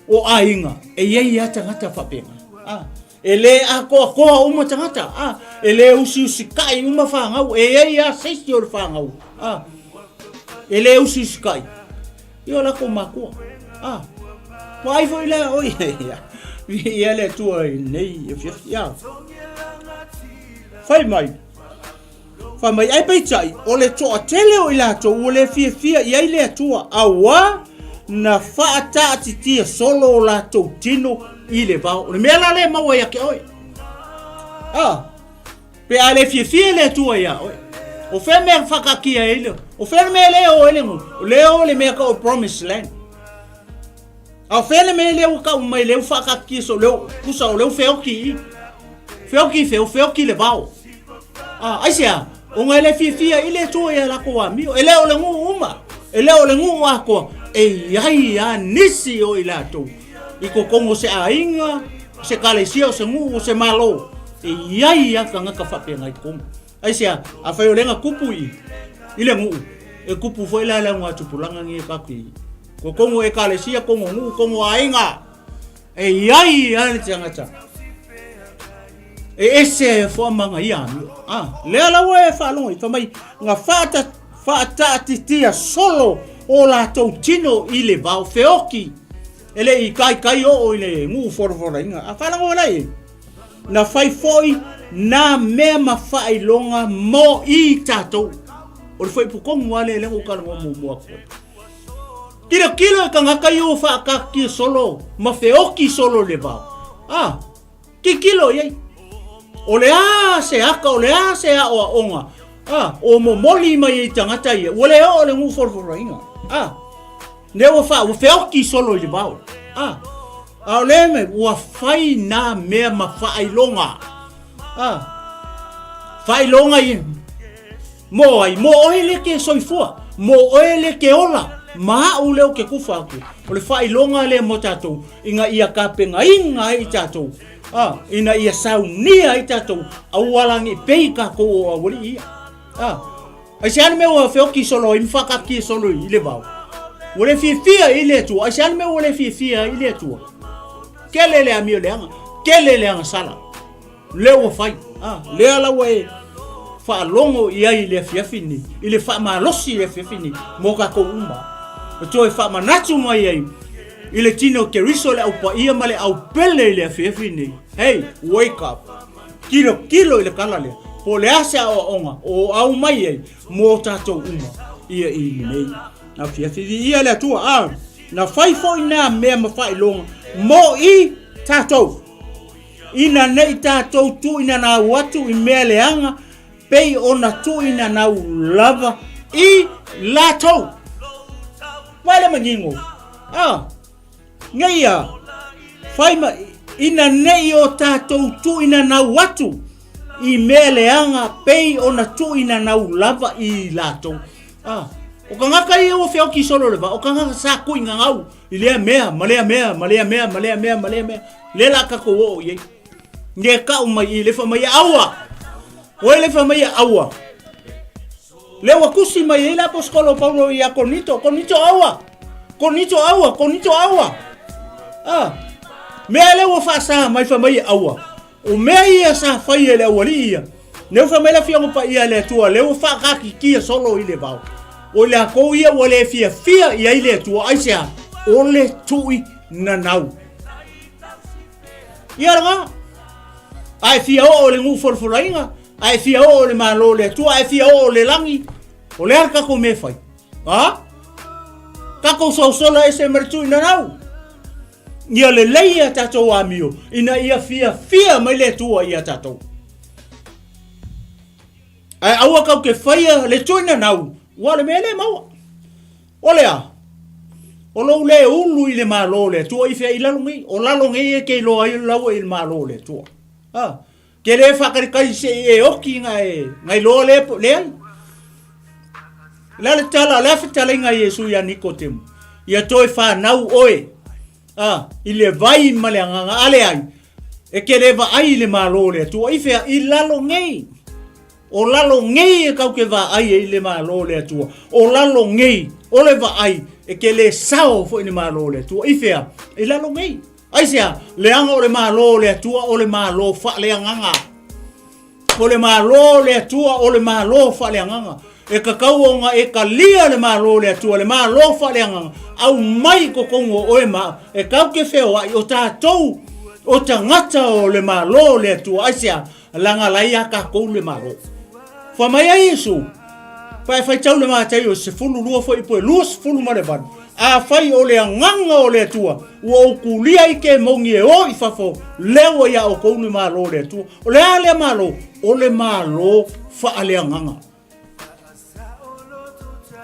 o aiga, e i ai lava tagata faapena. A, e le atoatoa uma tagata. A, e le usiusikai uma fanau. E i ai lava se isi o le fanau. A, e le usiusikai i o latou matua. A, ua ai foi la, oi, ia, ia le Atua i lenei afiafi. A, fai mai. Fai mai, Ae peitai, o le toatele o i latou ua le fiafia i ai le Atua, auā na faataatitia solo o latou tino i le vao. O le mea la lea e maua ia te oe. A, pe a le fiafia le Atua iā oe. O fea mea faataatia ai le, o fea le mea lea o ai le nuu, o lea o le mea tau o Promised Land. A o fea le mea lea ua tau mai lea ua faataatia solo, lea ua, tusa o lea ua feoti i i. Feoki feo, feoki le vao. A, aisea? Ona e le fiafia i le Atua i a latou amio. E le o le nuu uma, e le o le nuu atoa, e i ai a nisi o i latou i totonu o se aiga, o se ekalesia, o se nuu, o se Malo, e i ai a tagata faapena i totonu. Aisea? Afai o lea na tupu i i le nuu, e tupu foi la le augatupulaga nei e tatou te i totonu o ekalesia, totonu o nuu, totonu o aiga. E i ai a le tagata e ese e foamaga ia amio. A, lea la ua e faalogo i, fai mai, na faata, faataatitia solo o latou tino i le vao feoki, e le i kaikai oo i le nuu folafolaina. A faalogo la i, na fai foi nā mea ma faailoga mo i tatou. O le fuaiupu tonu lava lea lea na ou talanoa muamua atu ai. Tilotilo i tagata ia ua faataatitia solo ma feoti solo i le vao. A, tilotilo i ai. O le a se aka, o le a se aoaoga, a, o momoli mai ai tagata ia, ua le oo le nuu folafolaina. A, lea ua fa, ua feoti solo i le vao. A, a o lea me, ua fai nā mea ma faailoga. A, faailoga ia. Mo ai? Mo oe le ke soifua, mo oe le ke ola, ma a'u lea ou te kufa atu. O le faailoga lea mo tatou, ina ia tapenaina ai i tatou, a, ina ia saunia ai tatou, aua la ne i pei tatou o aualii ia. A, aisea le mea ua feoti solo ai ma faataatia solo i le vao? Ua le fiafia i le Atua. Aisea le mea ua le fiafia ai i le Atua? Tele le amio leaga, tele le agasala. Lea ua fai, a, lea la ua e faalogo i ai i le afiafi lenei, i le faamalosi i le afiafi lenei mo tatou uma. E toe faamanatu mai ai i le tino o Keriso le au paia ma le au pele i le afiafi lenei. Hey, wake up! Tilotilo i le tala lea, po o le a se aoaoga o aumai ai mo tatou uma ia i lenei afiafi. Viia le Atua, a, na fai foi nā mea ma faailoga mo i tatou. Ina ne i tatou tuuinanau atu i mea leaga, pei ona tuuinanau lava i latou. Vaai le manino, a, nei ia, fai ma, Ina ne i o tatou tuuinanau atu i mea leaga pei ona tuuinanau lava i latou. A, o tagata ia ua feoti solo i le vaa, o tagata sa tuuinanau i lea mea ma lea mea ma lea mea ma lea mea ma lea mea, lea la tatou oo i ai. Ne tau mai i le fai mai aua. Oi le fai mai aua. Lea ua tusi mai ai le aposetolo o Paulo ia Korinito, Korinito aua, Korinito aua, Korinito aua. Ah, mea lea ua faasa mai fai mai aua. O mea ia sa fai e le aualii ia. Lea ua fai mai le Afioga Paia a le Atua, lea ua faakatitia solo i le vao. O i latou ia ua le fiafia i ai le Atua, aisea? O le tui nanau. Ia lena. A e fia oo i le nuu folafolaina, A e fia oo i le Malo o le Atua, a e fia oo i le lagi, o le a le tatou mea e fai? A? Tatou sosola ese ma le tuuinanau. Ia lelei a tatou amio, ina ia fiafia mai le Atua ia tatou. Ae aua kau te faia le tuuinanau, ua o le mea le maua. O le a? O lou le ulu i le Malo o le Atua i fea i lalo nei? O lalo nei e te iloa ai lau i le Malo o le Atua. A? Ke le faatalitali se i e oki na e na iloa lea po leai. O le a le tala, o le a fetalaiga a Iesu ia Nikodemu? Ia toe fanau oe a, i le vai ma le agaga. A leai, e te le vaai i le Malo o le Atua. I fea? I lalo nei. O lalo nei e kau te vaai ai i le Malo o le Atua. O lalo nei, o le vaai, e te le sao foi i le Malo o le Atua. I fea? I lalo nei. Aisea? Leaga o le Malo o le Atua o le Malo faaleagaga. O le Malo o le Atua o le Malo faaleagaga. E tatau ona e talia le Malo o le Atua, le Malo faaleagaga, aumai i totonu o oe ma au. E tatou te feoai, o tatou o tagata o le Malo o le Atua. Aisea? Leaga la ia tatou le Malo. Fai mai ai Iesu, pa e faitau le Mataio 12 foi po e 28, afai o le agaga o le Atua, ua ou tulia i kemoni e o i fafo, lea ua ia outou le Malo o le Atua. O le a lea Malo? O le Malo faaleagaga.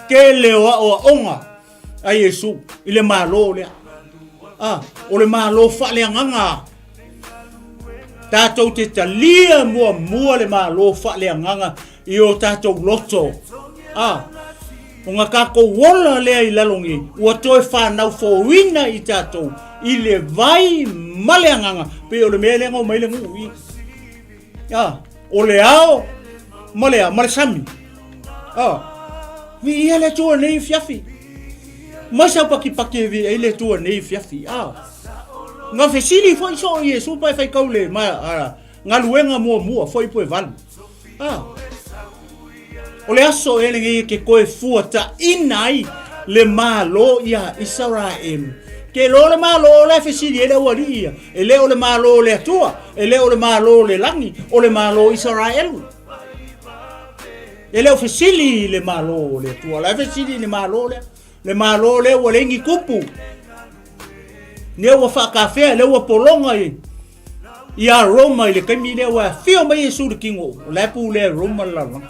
Tele o aoaoga a Iesu i le Malo lea. Ah, o le Malo faaleagaga. Tatou te talia muamua le Malo faaleagaga i o tatou loto. Ah, ona tatou ola lea i lalo nei, ua toe fanau fouina i tatou i le vai ma le agaga, pei o le mea lea na omai le nuu i. Ah, o le ao ma le, ma le sami. Ah, viia le Atua nei afiafi. Mai sau pakipaki e viia ai le Atua nei afiafi. Ah, na fesili foi soo Iesu pa e faitau le ma, ah, galuega muamua foi po e valu. Ah, O le aso ea lenei e ke toe fuataina ai le Malo ia Isaraelu. Ke iloa le Malo o la e fesili ai le aualii ia, e le o le Malo o le Atua, e le o le Malo o le lagi, o le Malo o Isaraelu. E le o fesili i le Malo o le Atua, o la e fesili i le Malo lea. Le Malo lea ua leai ni tupu. Lea ua faatafea, lea ua pologa i ia Roma i le taimi lea ua afio mai Iesu i le tino, o la e pulea e Roma le lalolagi.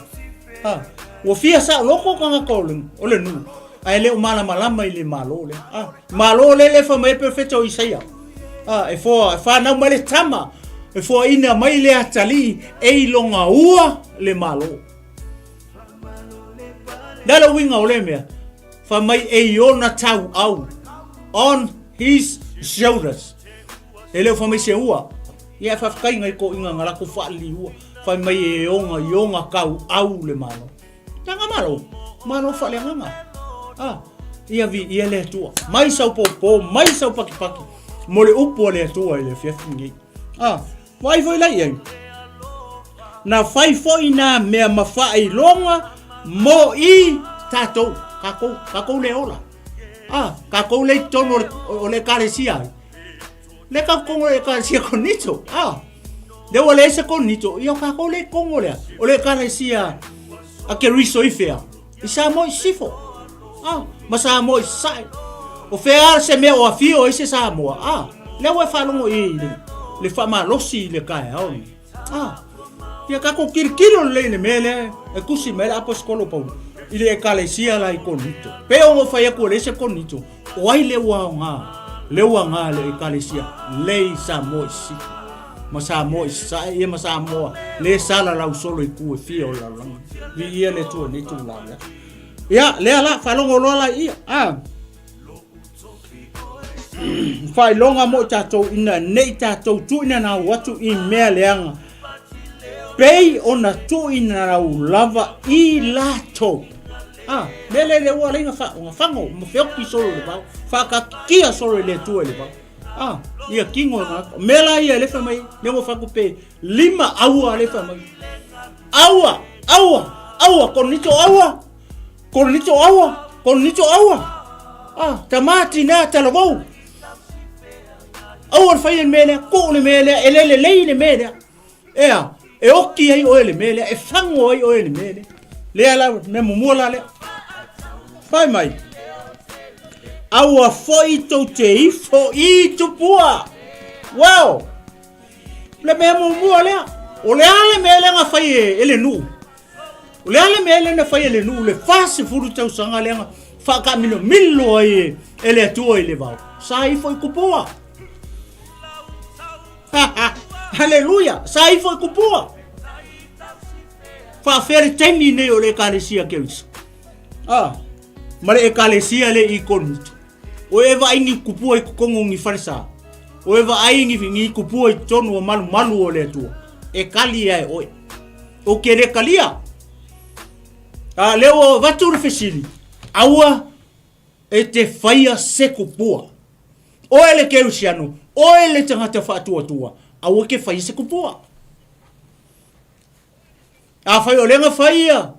Ha, ua fia saoloto tagata o le, o le nuu, ae le o malamalama i le Malo lea. Ha, Malo lea le fai mai le perofeta o Isaia. Ha, e foa, e fanau mai le tama, e foaina mai le atalii e i lona ua le Malo. Le a le uiga o lea mea? Fai mai e i ona tauau. On his shoulders. E le o fai mai se ua. Ia e faafetai ngai toeaiina na latou faaliliua. Fai mai e ona i ona tauau le Malo. Leaga Malo, Malo faaleagaga. Ah, ia viia le Atua. Mai sau popo, mai sau pakipaki mo le upu a le Atua i le afiafi lenei. Ah, vaai foi la i ai. Na fai foi nā mea ma faailoga mo i tatou, tatou, tatou le ola. Ah, tatou le i totonu o le, o le ekalesia ai. Le ka totonu o le ekalesia Korinito. Ah, le ua leai se Korinito, ia o tatou le i totonu o le a? O le ekalesia a Keriso i fea? I Samoa i Sisifo. Ah, ma Samoa i Sasae. O fea se mea o afio ai se Samoa? Ah, lea ua e faalogo i le, le faamalosi i le taeao lenei. Ah, ia tatou tilotilo lelei i le mea lea e tusi mai le aposetolo o Paulo i le ekalesia la i Korinito. Pei ona ou fai atu e leai se Korinito, o ai le ua aoga? Lea ua aga le Ekalesia lei i Samoa i Sisifo ma Samoa i Sasae ia ma Samoa le salalau solo i ku e fia o le lalolagi. Viia le Atua i lenei itula o le aso. Ia, lea la, faalogo loa la ia. Ah. Faailoga mo i tatou ina nei tatou tuuina nau atu i mea leaga pei ona tuuina nau lava i latou. Ah, mea lea le ua alai na fago ma feoki solo i le vao, faakatikia solo i le Atua i le vao. Ah, ia kingo e ngaka. Mea la ia le fai mai, le ua faku pe lima aua le fai mai. Aua, aua, aua, konito aua. Korinito aua, Korinito aua. Ah, tamā tinā talavou. Aua le faia le mea lea, tuu le mea lea, e le lelei le mea lea. Ea, e oki ai oe le mea lea, e fago ai oe le mea lea. Lea la, mea muamua la lea. Fai mai, aua foi tou te ifo i tupua. Wow! Le mea muamua lea. O le a le mea lea na fai e le nuu? O le a le mea lea na fai e le nuu le 40 tausaga lea na faakaamilomilo ai e le Atua i le vao? Sa ifo i kupua. Haleluia! Sa ifo i kupua. Faafea le taimi nei o le ekalesia Keriso. Ah, ma le ekalesia le i Korinito. O e vaai ni kupua i totonu o ni falesa. O e vaai ni, ni kupua i totonu o malumalu o le Atua. E kali ai oe. O ke le kalia. A lea ua avatu le fesili, aua e te faia se kupua. Oe le Kerisiano, oe le tagata faatuatua, aua ke faia se kupua. Afai o lea na faia,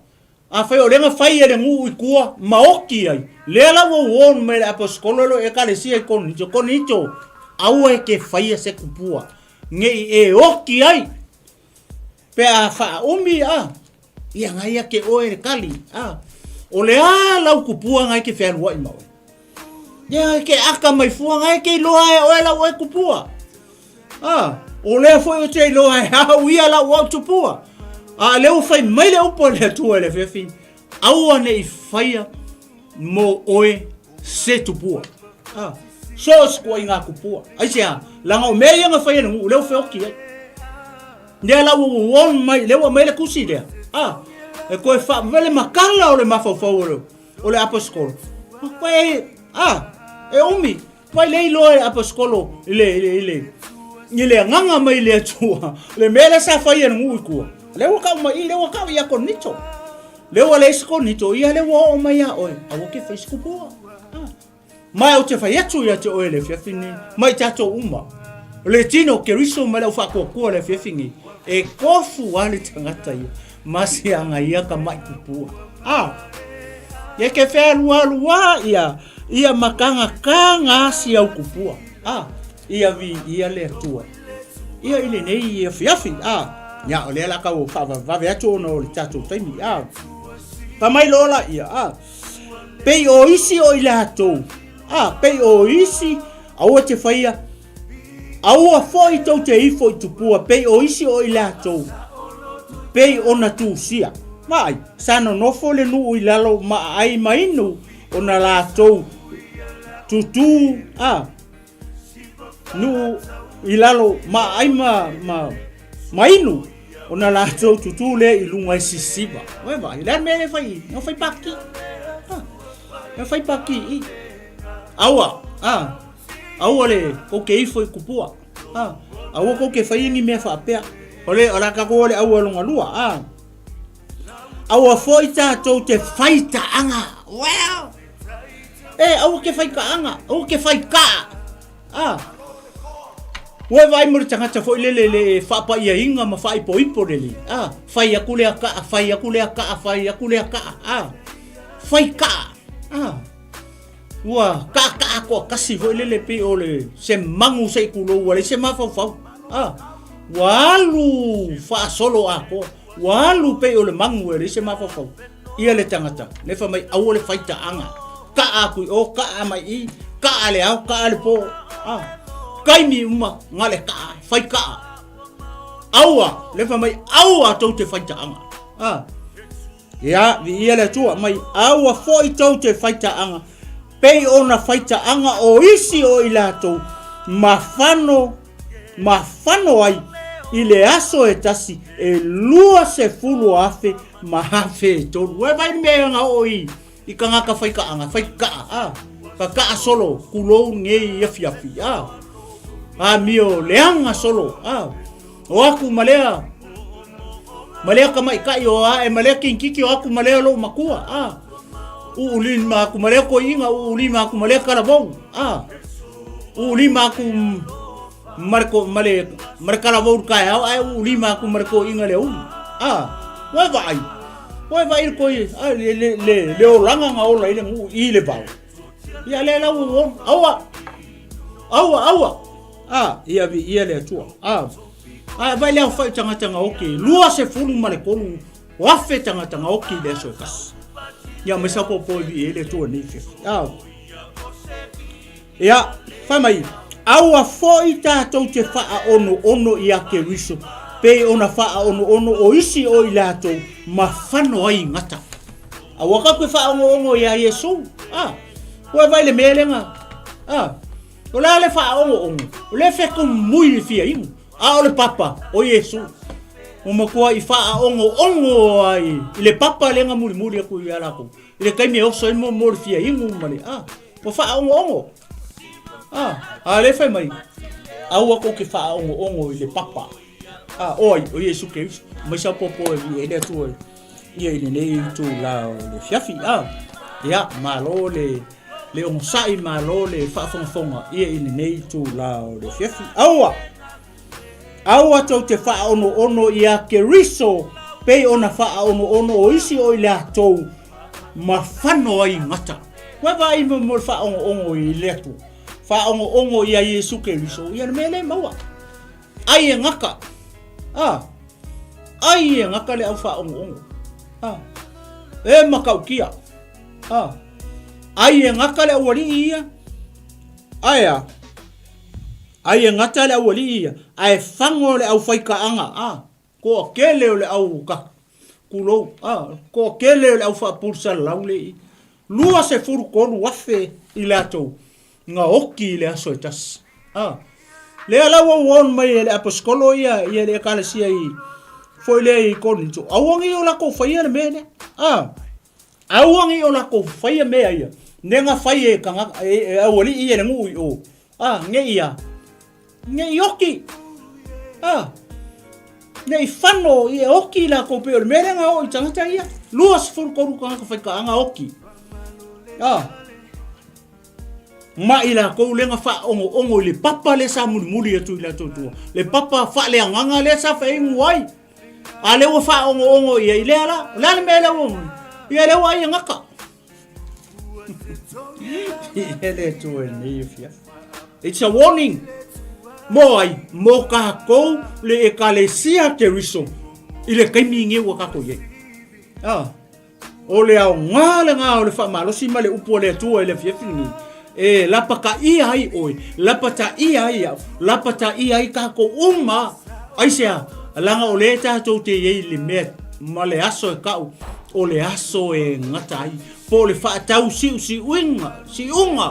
afai o lea na fai e le nuu i tua ma oki ai, lea la ua warn mai le aposetolo lo ekalesia i Korinito, Korinito, aua e te faia se kupua, nei e oki ai. Pe a faaumi a, ia ngai ia ke oe le kali a. O le a lau kupua ngai ke fealuai ma oe. Ia ke aka mai fua ngai ke iloa e oe lau oe kupua. A, o lea foi o te iloa e au ia lau au tupua. A lea ua fai mai le upu a le Atua i le afiafi, aua ne i faia mo oe se tupua. A, so o se kuaiga kupua. Aisea, leaga o mea ia na fai e le nuu, lea ua feoti ai. Lea la ua warn mai, lea ua aumai le tusi lea. A, e toe faavele makala o le mafaufau o le, o le aposetolo. E, a, e umi. Mai le iloa e aposetolo i le, i le, i le, i le agaga mai le Atua. Le mea lea sa fai e le nuu i tua. Lea ua tau mai i, lea ua tau ia Korinito. Lea ua leai se Korinito, ia lea ua oo mai ia oe. Aua ke fai se kupua. A. Ma ou te fai atu ia te oe i le afiafi nei, ma i tatou uma, o le tino o Keriso ma le aufaatuatua i le afiafi nei, e tofu lava le tagata ia ma se aga ia ka maʻi kupua. A, ia ke fealualuā ia, ia makagakaga si au kupua. A, ia viia le Atua. Ia i lenei afiafi, a, ia o lea la tau faavavevave atu ona o le tatou taimi, a, pa mai loa la ia, a, Pei o isi o i latou, a, pei o isi, aua te faia, aua foi tou te ifo i tupua, pei o isi o i latou, pei ona tusia. Vaai, sa nonofo le nuu i lalo ma aai ma inu ona latou tutū, a, Nuu i lalo ma ai ma, ma, ma inu ona latou tutū lea i luga e sisiva. Oe vaai, le a le mea e fai i? Na fai paki. Ah, na fai paki i. Aua, ah, aua le kou ke ifo i kupua. Ah, aua kou ke fai ni mea faapea. O le, o la tatou le aua longa lua. Ah, aua foi tatou te fai taaga. Well, E, aua ke whai kaaga, aua ke whai kaa. Ah. Ua e vaai mo le tagata foi lele le faapaiaina ma faaipoipo lelei. Ah, fai aku lea kaa, fai aku lea kaa, fai aku lea kaa. Ah, fai kaa. Ah. Ua kaakaa toatasi foi lele pei o le se magu se i tulou ua leai se mafaufau. Ah, ua alu faasolo atoa. Ua alu pei o le magu e leai se mafaufau. Ia le tagata, lea fai mai aua le fai taaga. Kaa aku i o, kaa mai i, kaa le ao, kaa le po. Ah, taimi uma na le kaa, fai kaa. Aua, lea fai mai aua tou te fai taaga. Ah, ia, viia le Atua mai, aua foi tou te fai taaga. Pei ona faitaaga o isi o i latou ma fano ma fano ai i le aso e tasi e 20,000 ma 3,000. Ua e vaai i le mea e ga oo i i kagaka fai kaaga, fai kaa, a, ka kaa solo kulou nei afiafi, a, amio leaga solo, a, o aku ma lea, ma lea kamaikai o ae ma lea kingkiki o aku ma lea lou makua, a, uulima aku ma lea koiiga, uulima aku ma lea kalavou, a, uulima aku ma le, ma le, ma le kalavou i le kaeao, ae uulima aku ma le koiiga le aoauli, a, ua e vaai, ua e vaai le koi, a, le, le, le, le olaga na ola ai le nuu i le vao. Ia lea la ua uona, aua, aua, aua, a, ia viia le Atua, a, a vaai le aofai o tagata na oki, 23,000 tagata na oki i le aso e tasi. Ia mai sa popo e viia ai le Atua nei afiafi. A, Ia, fai mai, Aua foi tatou te faaonoono iā Keriso, pei ona faaonoono o isi o i latou ma fano ai i gata. Aua tatou te faaonoono iā Iesu. A, ua e vaai i le mea lea na, a, o le a le faaonoono? O lea e fetumui le fia inu, a o le papa, o Iesu. Ua matuai faaonoono ai i le papa lea na mulimuli atu iā latou. I le taimi e oso ai mo mo le fia inu ma le, a, ua faaongoongo. A, a lea fai mai, aua kou te faaongoongo i le papa. A, o ai, o Iesu Keriso. Mai sa popo e vi e le Atua ia i lenei itulā o le afiafi. A, ia, malo le, le onosai, malo le faafogafoga ia i lenei itulā o le afiafi. Aua! Aua tou te faaonoono iā Keriso pei ona faaonoono o isi o i latou ma fano ai gata. Ua e vaai mo le faaonoono i le Atua, faaonoono iā Iesu Keriso, ia le mea lea e maua. Ai e gata. A, ai e gata le au faaonoono. A, e matautia. A, ai e gata le aualii ia. Ae a? Ai e gata le aualii ia, ae fago le aufaikaaga, a, toatele o le au ka, tulou, a, toatele o le au faapulsalalau le i, 23 afe i latou na oki i le aso e tasi. A, lea la ua warn mai e le aposetolo ia, ia le ekalesia i, foi lea i Korinito, aua nei o latou faia le mea lea. A, aua nei o latou faia mea ia, nega fai e tagata, e, e aualii ia i le nuu i o, A, ne i a? Ne i oki. A, ne i fano i e oki lakou pei o le mea lea na oo i tagata ia. 23 tagata faikaaga oki. A, ma i lakou lea na faaongoongo i le papa lea sa mulimuli atu i latou tua. Le papa faaleagaga lea sa faaigu ai. A lea ua faaongoongo ia i lea la. O le a le mea lea ua, ia lea ua ai e gata. E le Atua i lenei afiafi. It's a warning. Mo ai, mo kākou le ekalesia Keriso i le taimi nei ua kākou i ai. Ah, o le aoga lena o le faamalosi ma le upu a le Atua i le afiafi lenei. E lapataia ai oe, lapataia ai au, lapataia ai kākou uma. Aisea, leaga o lea tatou te i ai i le mea ma le aso e kau o le aso e gata ai, po o le faatausiusiuina, siuga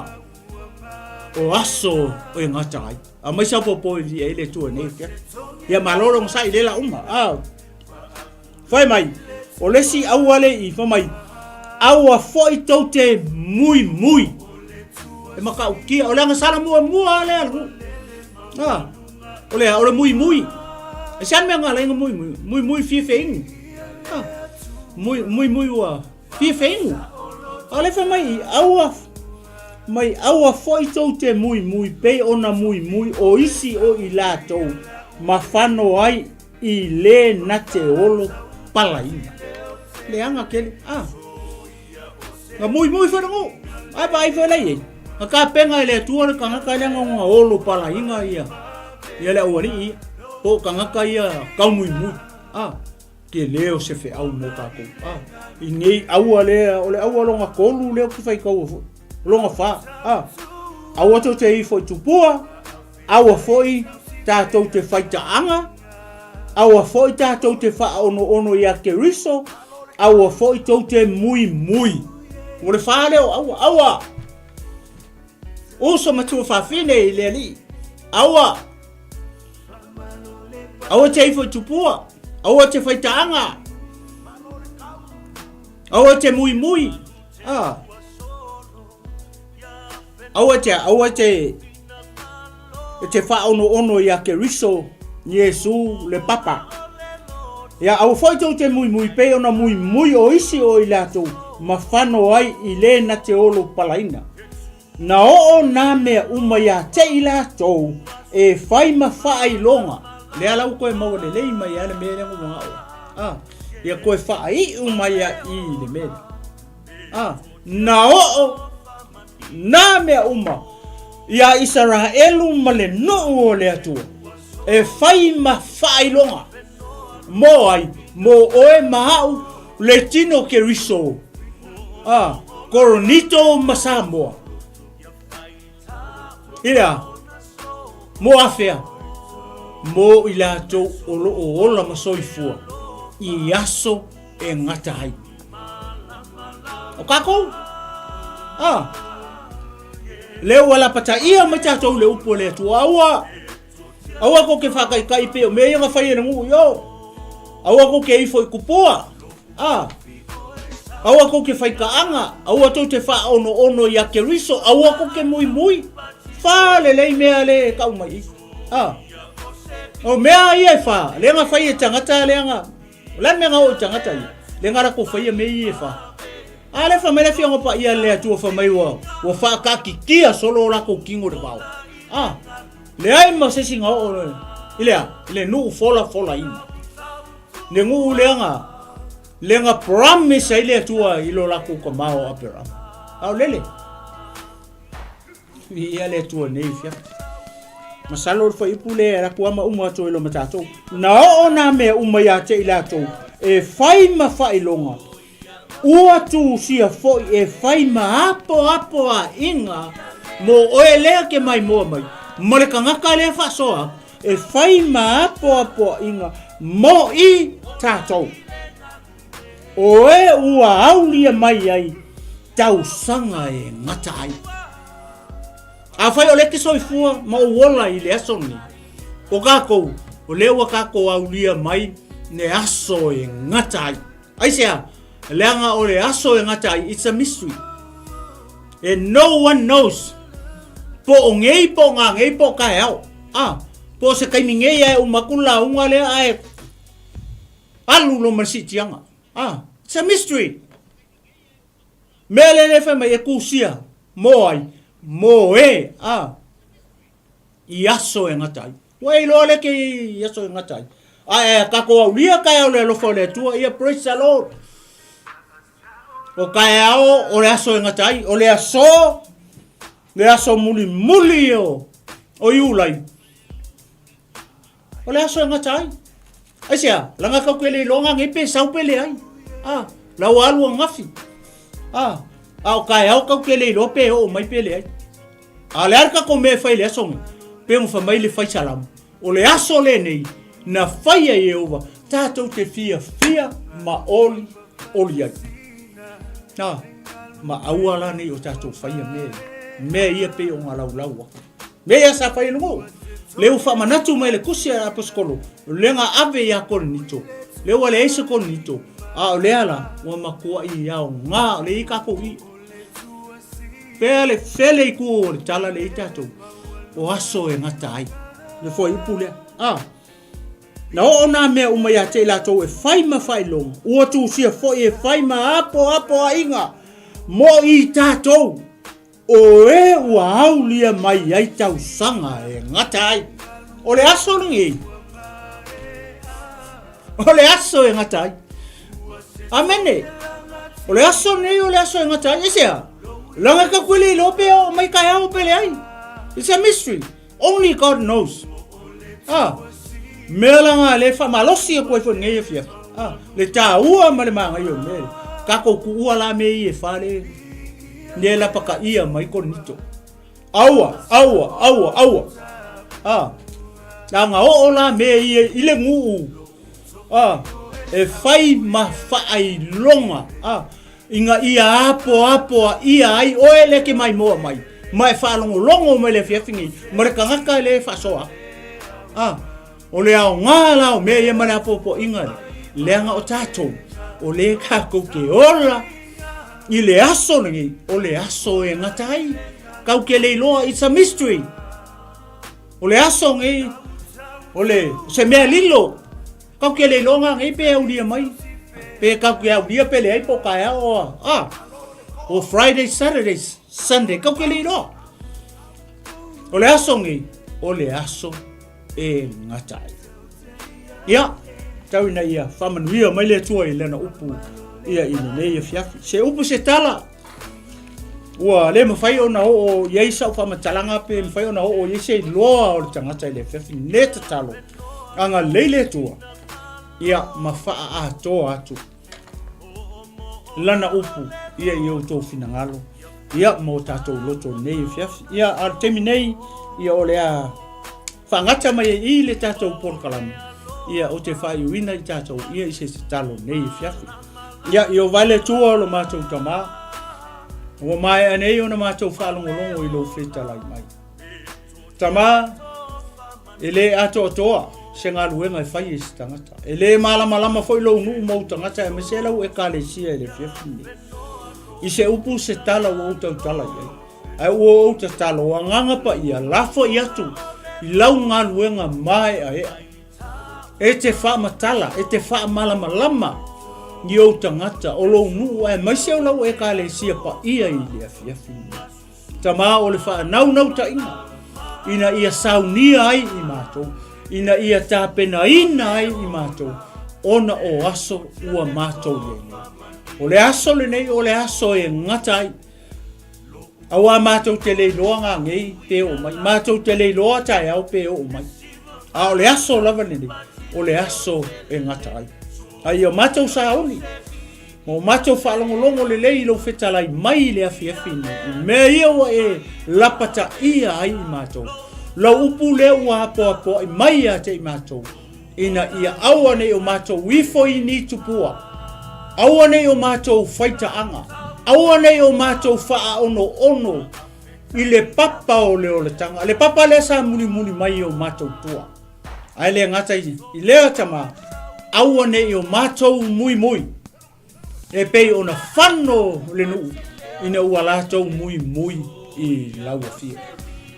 o aso e gata ai. A mai sa popo i ai le Atua nei afiafi. Ia malo le onosai i lea lauga. Ah. Fai mai, o le isi aua le i, fai mai, aua foi tou te muimui. E matautia, o le agasala muamua lea a le nuu. Ah. O le a, o le muimui. E se a le mea na ala ai na muimui? Muimui fia feinu. Ah. Mui, muimui ua fia feinu. A o lea fai mai i, aua, mai aua foi tou te muimui pei ona muimui o isi o i latou ma fano ai i le na te olo palaina. Leaga tele. Ah. Na muimui foi le nuu. Ae vaai foi la i ai. Na tapena e le Atua le tagata lea na ona olo palaina ia, ia le aualii ia. Po o tagata ia taumuimui. A, tele o se feau mo tatou. A, i nei aua lea, o le aua lona tolu lea ou te faitaua foi. Lona fa. A, aua tou te ifo i tupua, Aua foi tatou te faitaaga, aua foi tatou te faaonoono iā Keriso, aua foi tou te muimui. O le fa lea o aua, aua! Uso ma tuafafine i le Alii. Aua! Aua te ifo i tupua. Aua te whaitaaga. Aua te muimui. Ah. Aua te, aua te, e te whaono ono i a Keriso, Iesu, le Papa. Ia, aua foi tou te muimui pei ona muimui o isi o i latou ma fano ai i le na te olo palaina. Na oo nā mea uma iā te i latou e fai ma faailoga. Lea la ua koe maua lelei mai a le mea lea ua manaʻo. Ah, ia koe faaiu mai a i le mea lea. Ah, na oo nā mea uma iā Isaraelu ma le nuu o le Atua e fai ma faailoga. Mo ai, mo oe ma a'u le tino Keriso, a, Koronito ma Samoa. Ia, mo afea, mo i latou o loo ola ma soifua i aso e gata ai. O kakou, a, lea ua lapataia mai tatou i le upu a le Atua, aua, Aua kou ke whakaikai pe o mea ia nga whai e ngu i o. Aua kou ke ifo i kupua. A. Aua kou ke whaikaanga. Aua tou te whaono ono i a Keriso. Aua kou ke mui mui. Wha le lei mea le e kau mai i. A. O mea ia e wha. Le nga whai e tangata le nga. O le mea nga o i tangata ia. Le nga rako whai e mea ia e wha. A le wha mai le whionga pa ia le atua wha mai ua. Ua whaakakikia solo o lako kingo le wao. A. Leai ma se isi ga oo i le a? I le nuu folafolaina. Le nuu lea ga, le ga promise ai le Atua i lo lakou tama o Aperama. A o lele. Viia le Atua nei fiafi. Masalo o le fuaiupu lea e alu atu ama uma atu ai loa ma tatou. Na oo nā mea uma iā te i latou e fai ma faailoga Ua tusia foi e fai ma apoapoaiga mo oe lea ke maimoa mai, ma le kangaka lea faasoa aku, e fai ma apoapoaiga mo i tatou. O e ua aulia mai ai tausaga e gata ai. Afai o lea ke soifua ma ou ola i le aso lenei, o kakou, o lea ua kakou aulia mai le aso e gata ai. Aisea? Leaga o le aso e gata ai, it's a mystery. And no one knows. Po o ngei, po o ngā ngei, po o kaeao. Ah, po o se kaimi ngei ae uma aku le lauga lea ae alu lo ma le siitiaga. Ah, it's a mystery. Mea lea le fai mai e kusia, mo ai, mo e, ah, i aso e gata ai. Ua e iloa lea ke i aso e gata ai. Ae a kakou aulia kaeao le alofa o le Atua, ia praise the Lord. O kaeao o le aso e gata ai, o le aso, le aso mulimuli o, o Iulai. O le aso e gata ai. Aisea, langa kau ke le iloa ngā pe sau pe leai. Ah, lau alu angafi. Ah, a o kaeao kau ke le iloa pe oo mai pe leai. A o le a le tatou mea e fai i le aso lenei? Pe ua fai mai le fai Salamo, O le aso lenei na faia e Ieova tatou te fiafia ma olioli ai. Na, ma aua la nei o tatou faia mea ia. Mea ia pei o ngā laulau aku. Mea ia sa fai e le nuu. Le ua faamanatu mai le tusi a le aposetolo, le ga ave iā Korinito, le ua leai se Korinito, a o lea la, ua matuai aoga o le i kakou i. Pea le fele i ku o le tala le i tatou, o aso e gata ai. Le fuaiupu lea. A, na oo nā mea uma iā te i latou e fai ma faailoga, ua tusia foi e fai ma apoapoaiga mo i tatou, o e ua aulia mai ai tausaga e gata ai. O le aso lenei, O le aso e gata ai. Amene. O le aso nei o le aso e gata ai. Aisea? Langa ka koe le iloa pe oo mai kaeao pe leai. It's a mystery. Only God knows. Ah, mea langa le whamalosi e koe fo nei e fia. Ah, le tāua ma le maangai o mea. Kako kuua la me i e whare. Ne la paka ia mai konito. Aua, aua, aua, aua. A, na nga oo la mea ia i le nguu. A, e whai ma whaailoga. A, i nga ia apoapoa ia ai oe le ke maimoa mai. ma e faalogologo mai le afiafi nei ma le tagata e le faasoa. A, o le aoga la o mea ia ma le apoapoaiga lea, leaga o tatou, o lea tatou te ola i le aso lenei, o le aso e gata ai. Tatou te le iloa, it's a mystery. O le aso nei, o le, o se mea lilo, tatou te le iloa nei pe aulia mai, pe tatou te aulia pe leai po o taeao o a, a, o Friday, Saturday, Sunday, tatou te le iloa. O le aso nei, o le aso e gata ai. Ia, tau ina ia faamanuia mai le Atua i lana upu ia i lenei afiafi. Se upu se tala, ua le mafai ona oo i ai sau faamatalaga pe mafai ona oo i ai se iloa o le tagata i le afiafi ne tatalo. Agalelei le Atua, ia ma faaatoa atu lana upu ia i outou finagalo ia ma o tatou loto nei afiafi. Ia, a o le taimi nei, ia o le a faagata mai ai i le tatou polokalame, ia ou te faaiuina i tatou ia i se tatalo nei afiafi. Ia, i o vale Atua o lo matou Tamā, ua maea nei ona matou faalogologo i lou fetalai mai. Tamā, e le atoatoa se galuega e fai e se tagata. E le malamalama foi lou nuu ma ou tagata aemaise lau ekalesia i le afiafi lenei. I se upu se tala ua ou tautala i ai. Ae ua ou tatalo, o Agaga Paia, lafo i atu i lau galuega maeaea. E te faamatala, e te faamalamalama i ou tagata, o lou nuu aemaise o lau ekalesia paia i le afiafi lenei. Tama o le faanaunautaiga ina ia saunia ai i matou, ina ia tapenaina ai i matou, ona o aso ua matou i ai nei. O le aso lenei o le aso e gata ai. Auā matou te le iloa ngāngei pe oo mai, matou te le iloa taeao pe oo mai. A o le aso lava lenei, o le aso e gata ai. A ia matou sauni, ma o matou faalogologo lelei i lou fetalai mai i le afiafi nei, i mea ia ua e lapataia ai i matou. Lau upu lea ua apoapoai mai ia te i matou, ina ia aua nei o matou ifo i ni tupua, aua nei o matou faitaaga, aua nei o matou faaonoono i le papa o le olataga, le papa lea sa mulimuli mai i o matou tua. Ae le gata i lea tama, aua ne i o matou muimui, e pei ona fano le nuu ina ua latou muimui i lau afio.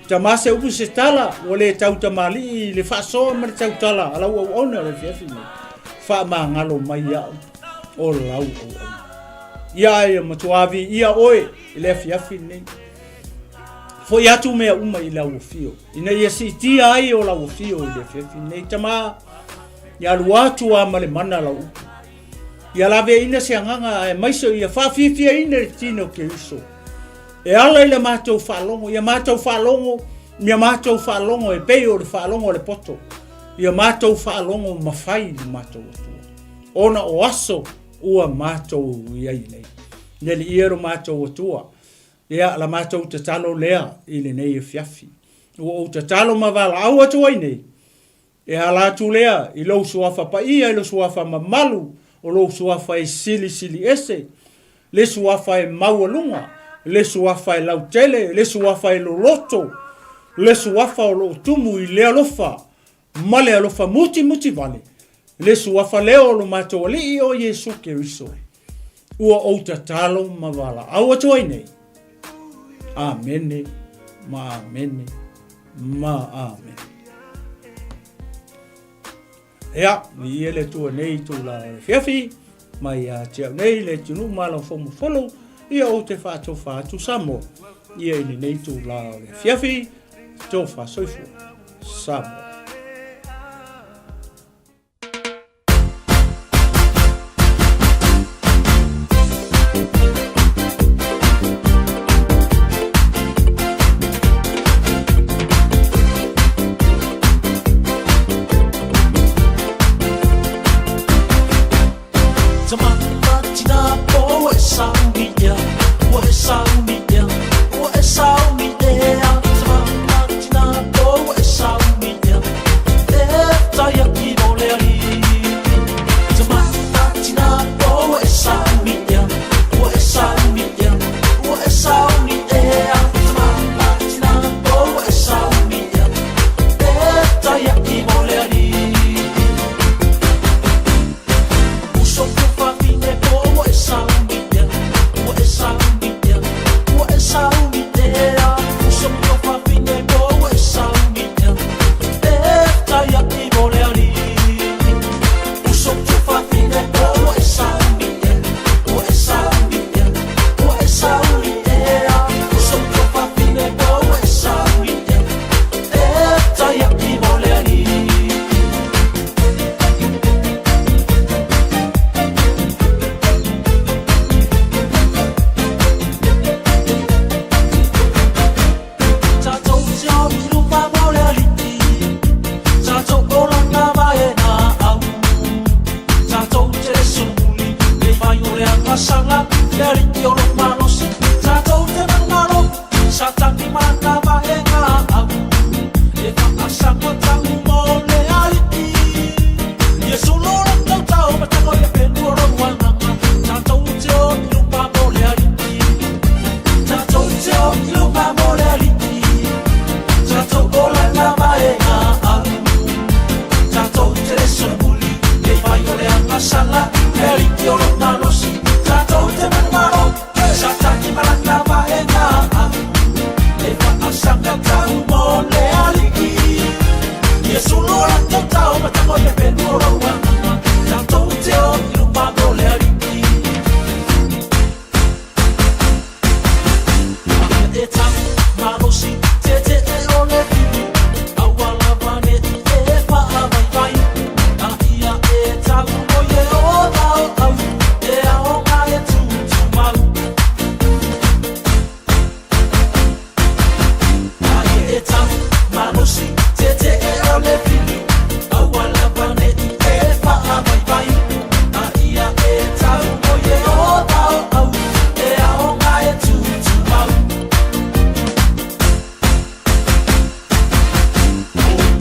Tama se upu se tala, ua le tau tamalii i le faasoa ma le tautala a lau auauna le afiafi nei, faamagalo mai au o lau auauna. Ia ia matua viia oe i le afiafi nei. Foi atu mea uma i lau afio, ina ia siitia ai o lau afio i le afiafi nei. Tama, ia alu atu a ma le mana lau upu. Ia laveaina se agaga aemaise ia faafiafiaina le tino o Keriso. E ala i le matou faalogo, ia matou faalogo, ia matou faalogo e pei o le faalogo a le poto. Ia matou faalogo mafai le matou Atua. Ona o aso ua matou i ai nei. Le Alii e lo matou Atua. Ia, la matou tatalo lea i lenei afiafi. Ua ou tatalo ma valaau atu ai nei, e ala atu lea i lou suafa paia, i lou suafa mamalu, o lou suafa e silisili ese, le suafa e maualuga, le suafa e lautele, le suafa e loloto, le suafa o lo o tumu i le alofa ma le alofa mutimuti vale, le suafa lea o lo matou Alii o Iesu Keriso, ua ou tatalo ma valaau atu ai nei. Amene ma amene ma amene. Ia, viia le Atua nei i tūlā o le afiafi, mai ia te au nei le atunuu ma lau fomofolo, ia ou te faatofa atu Samoa, ia i lenei tūlā o le afiafi, tofa soifua. Samoa.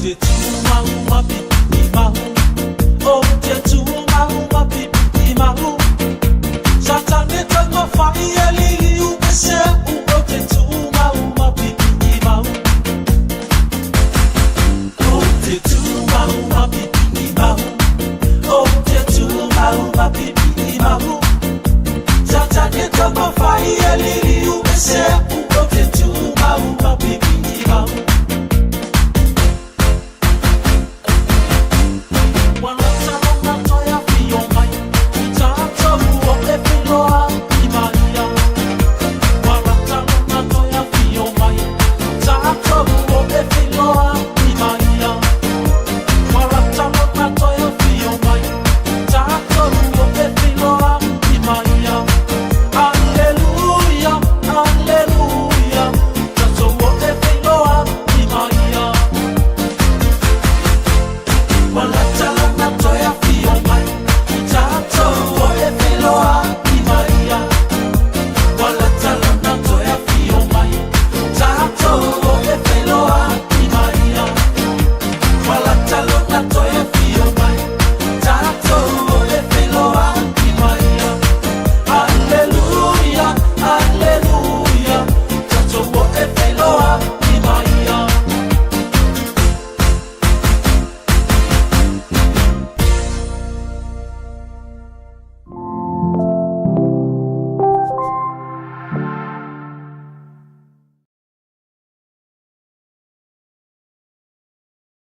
Te tū.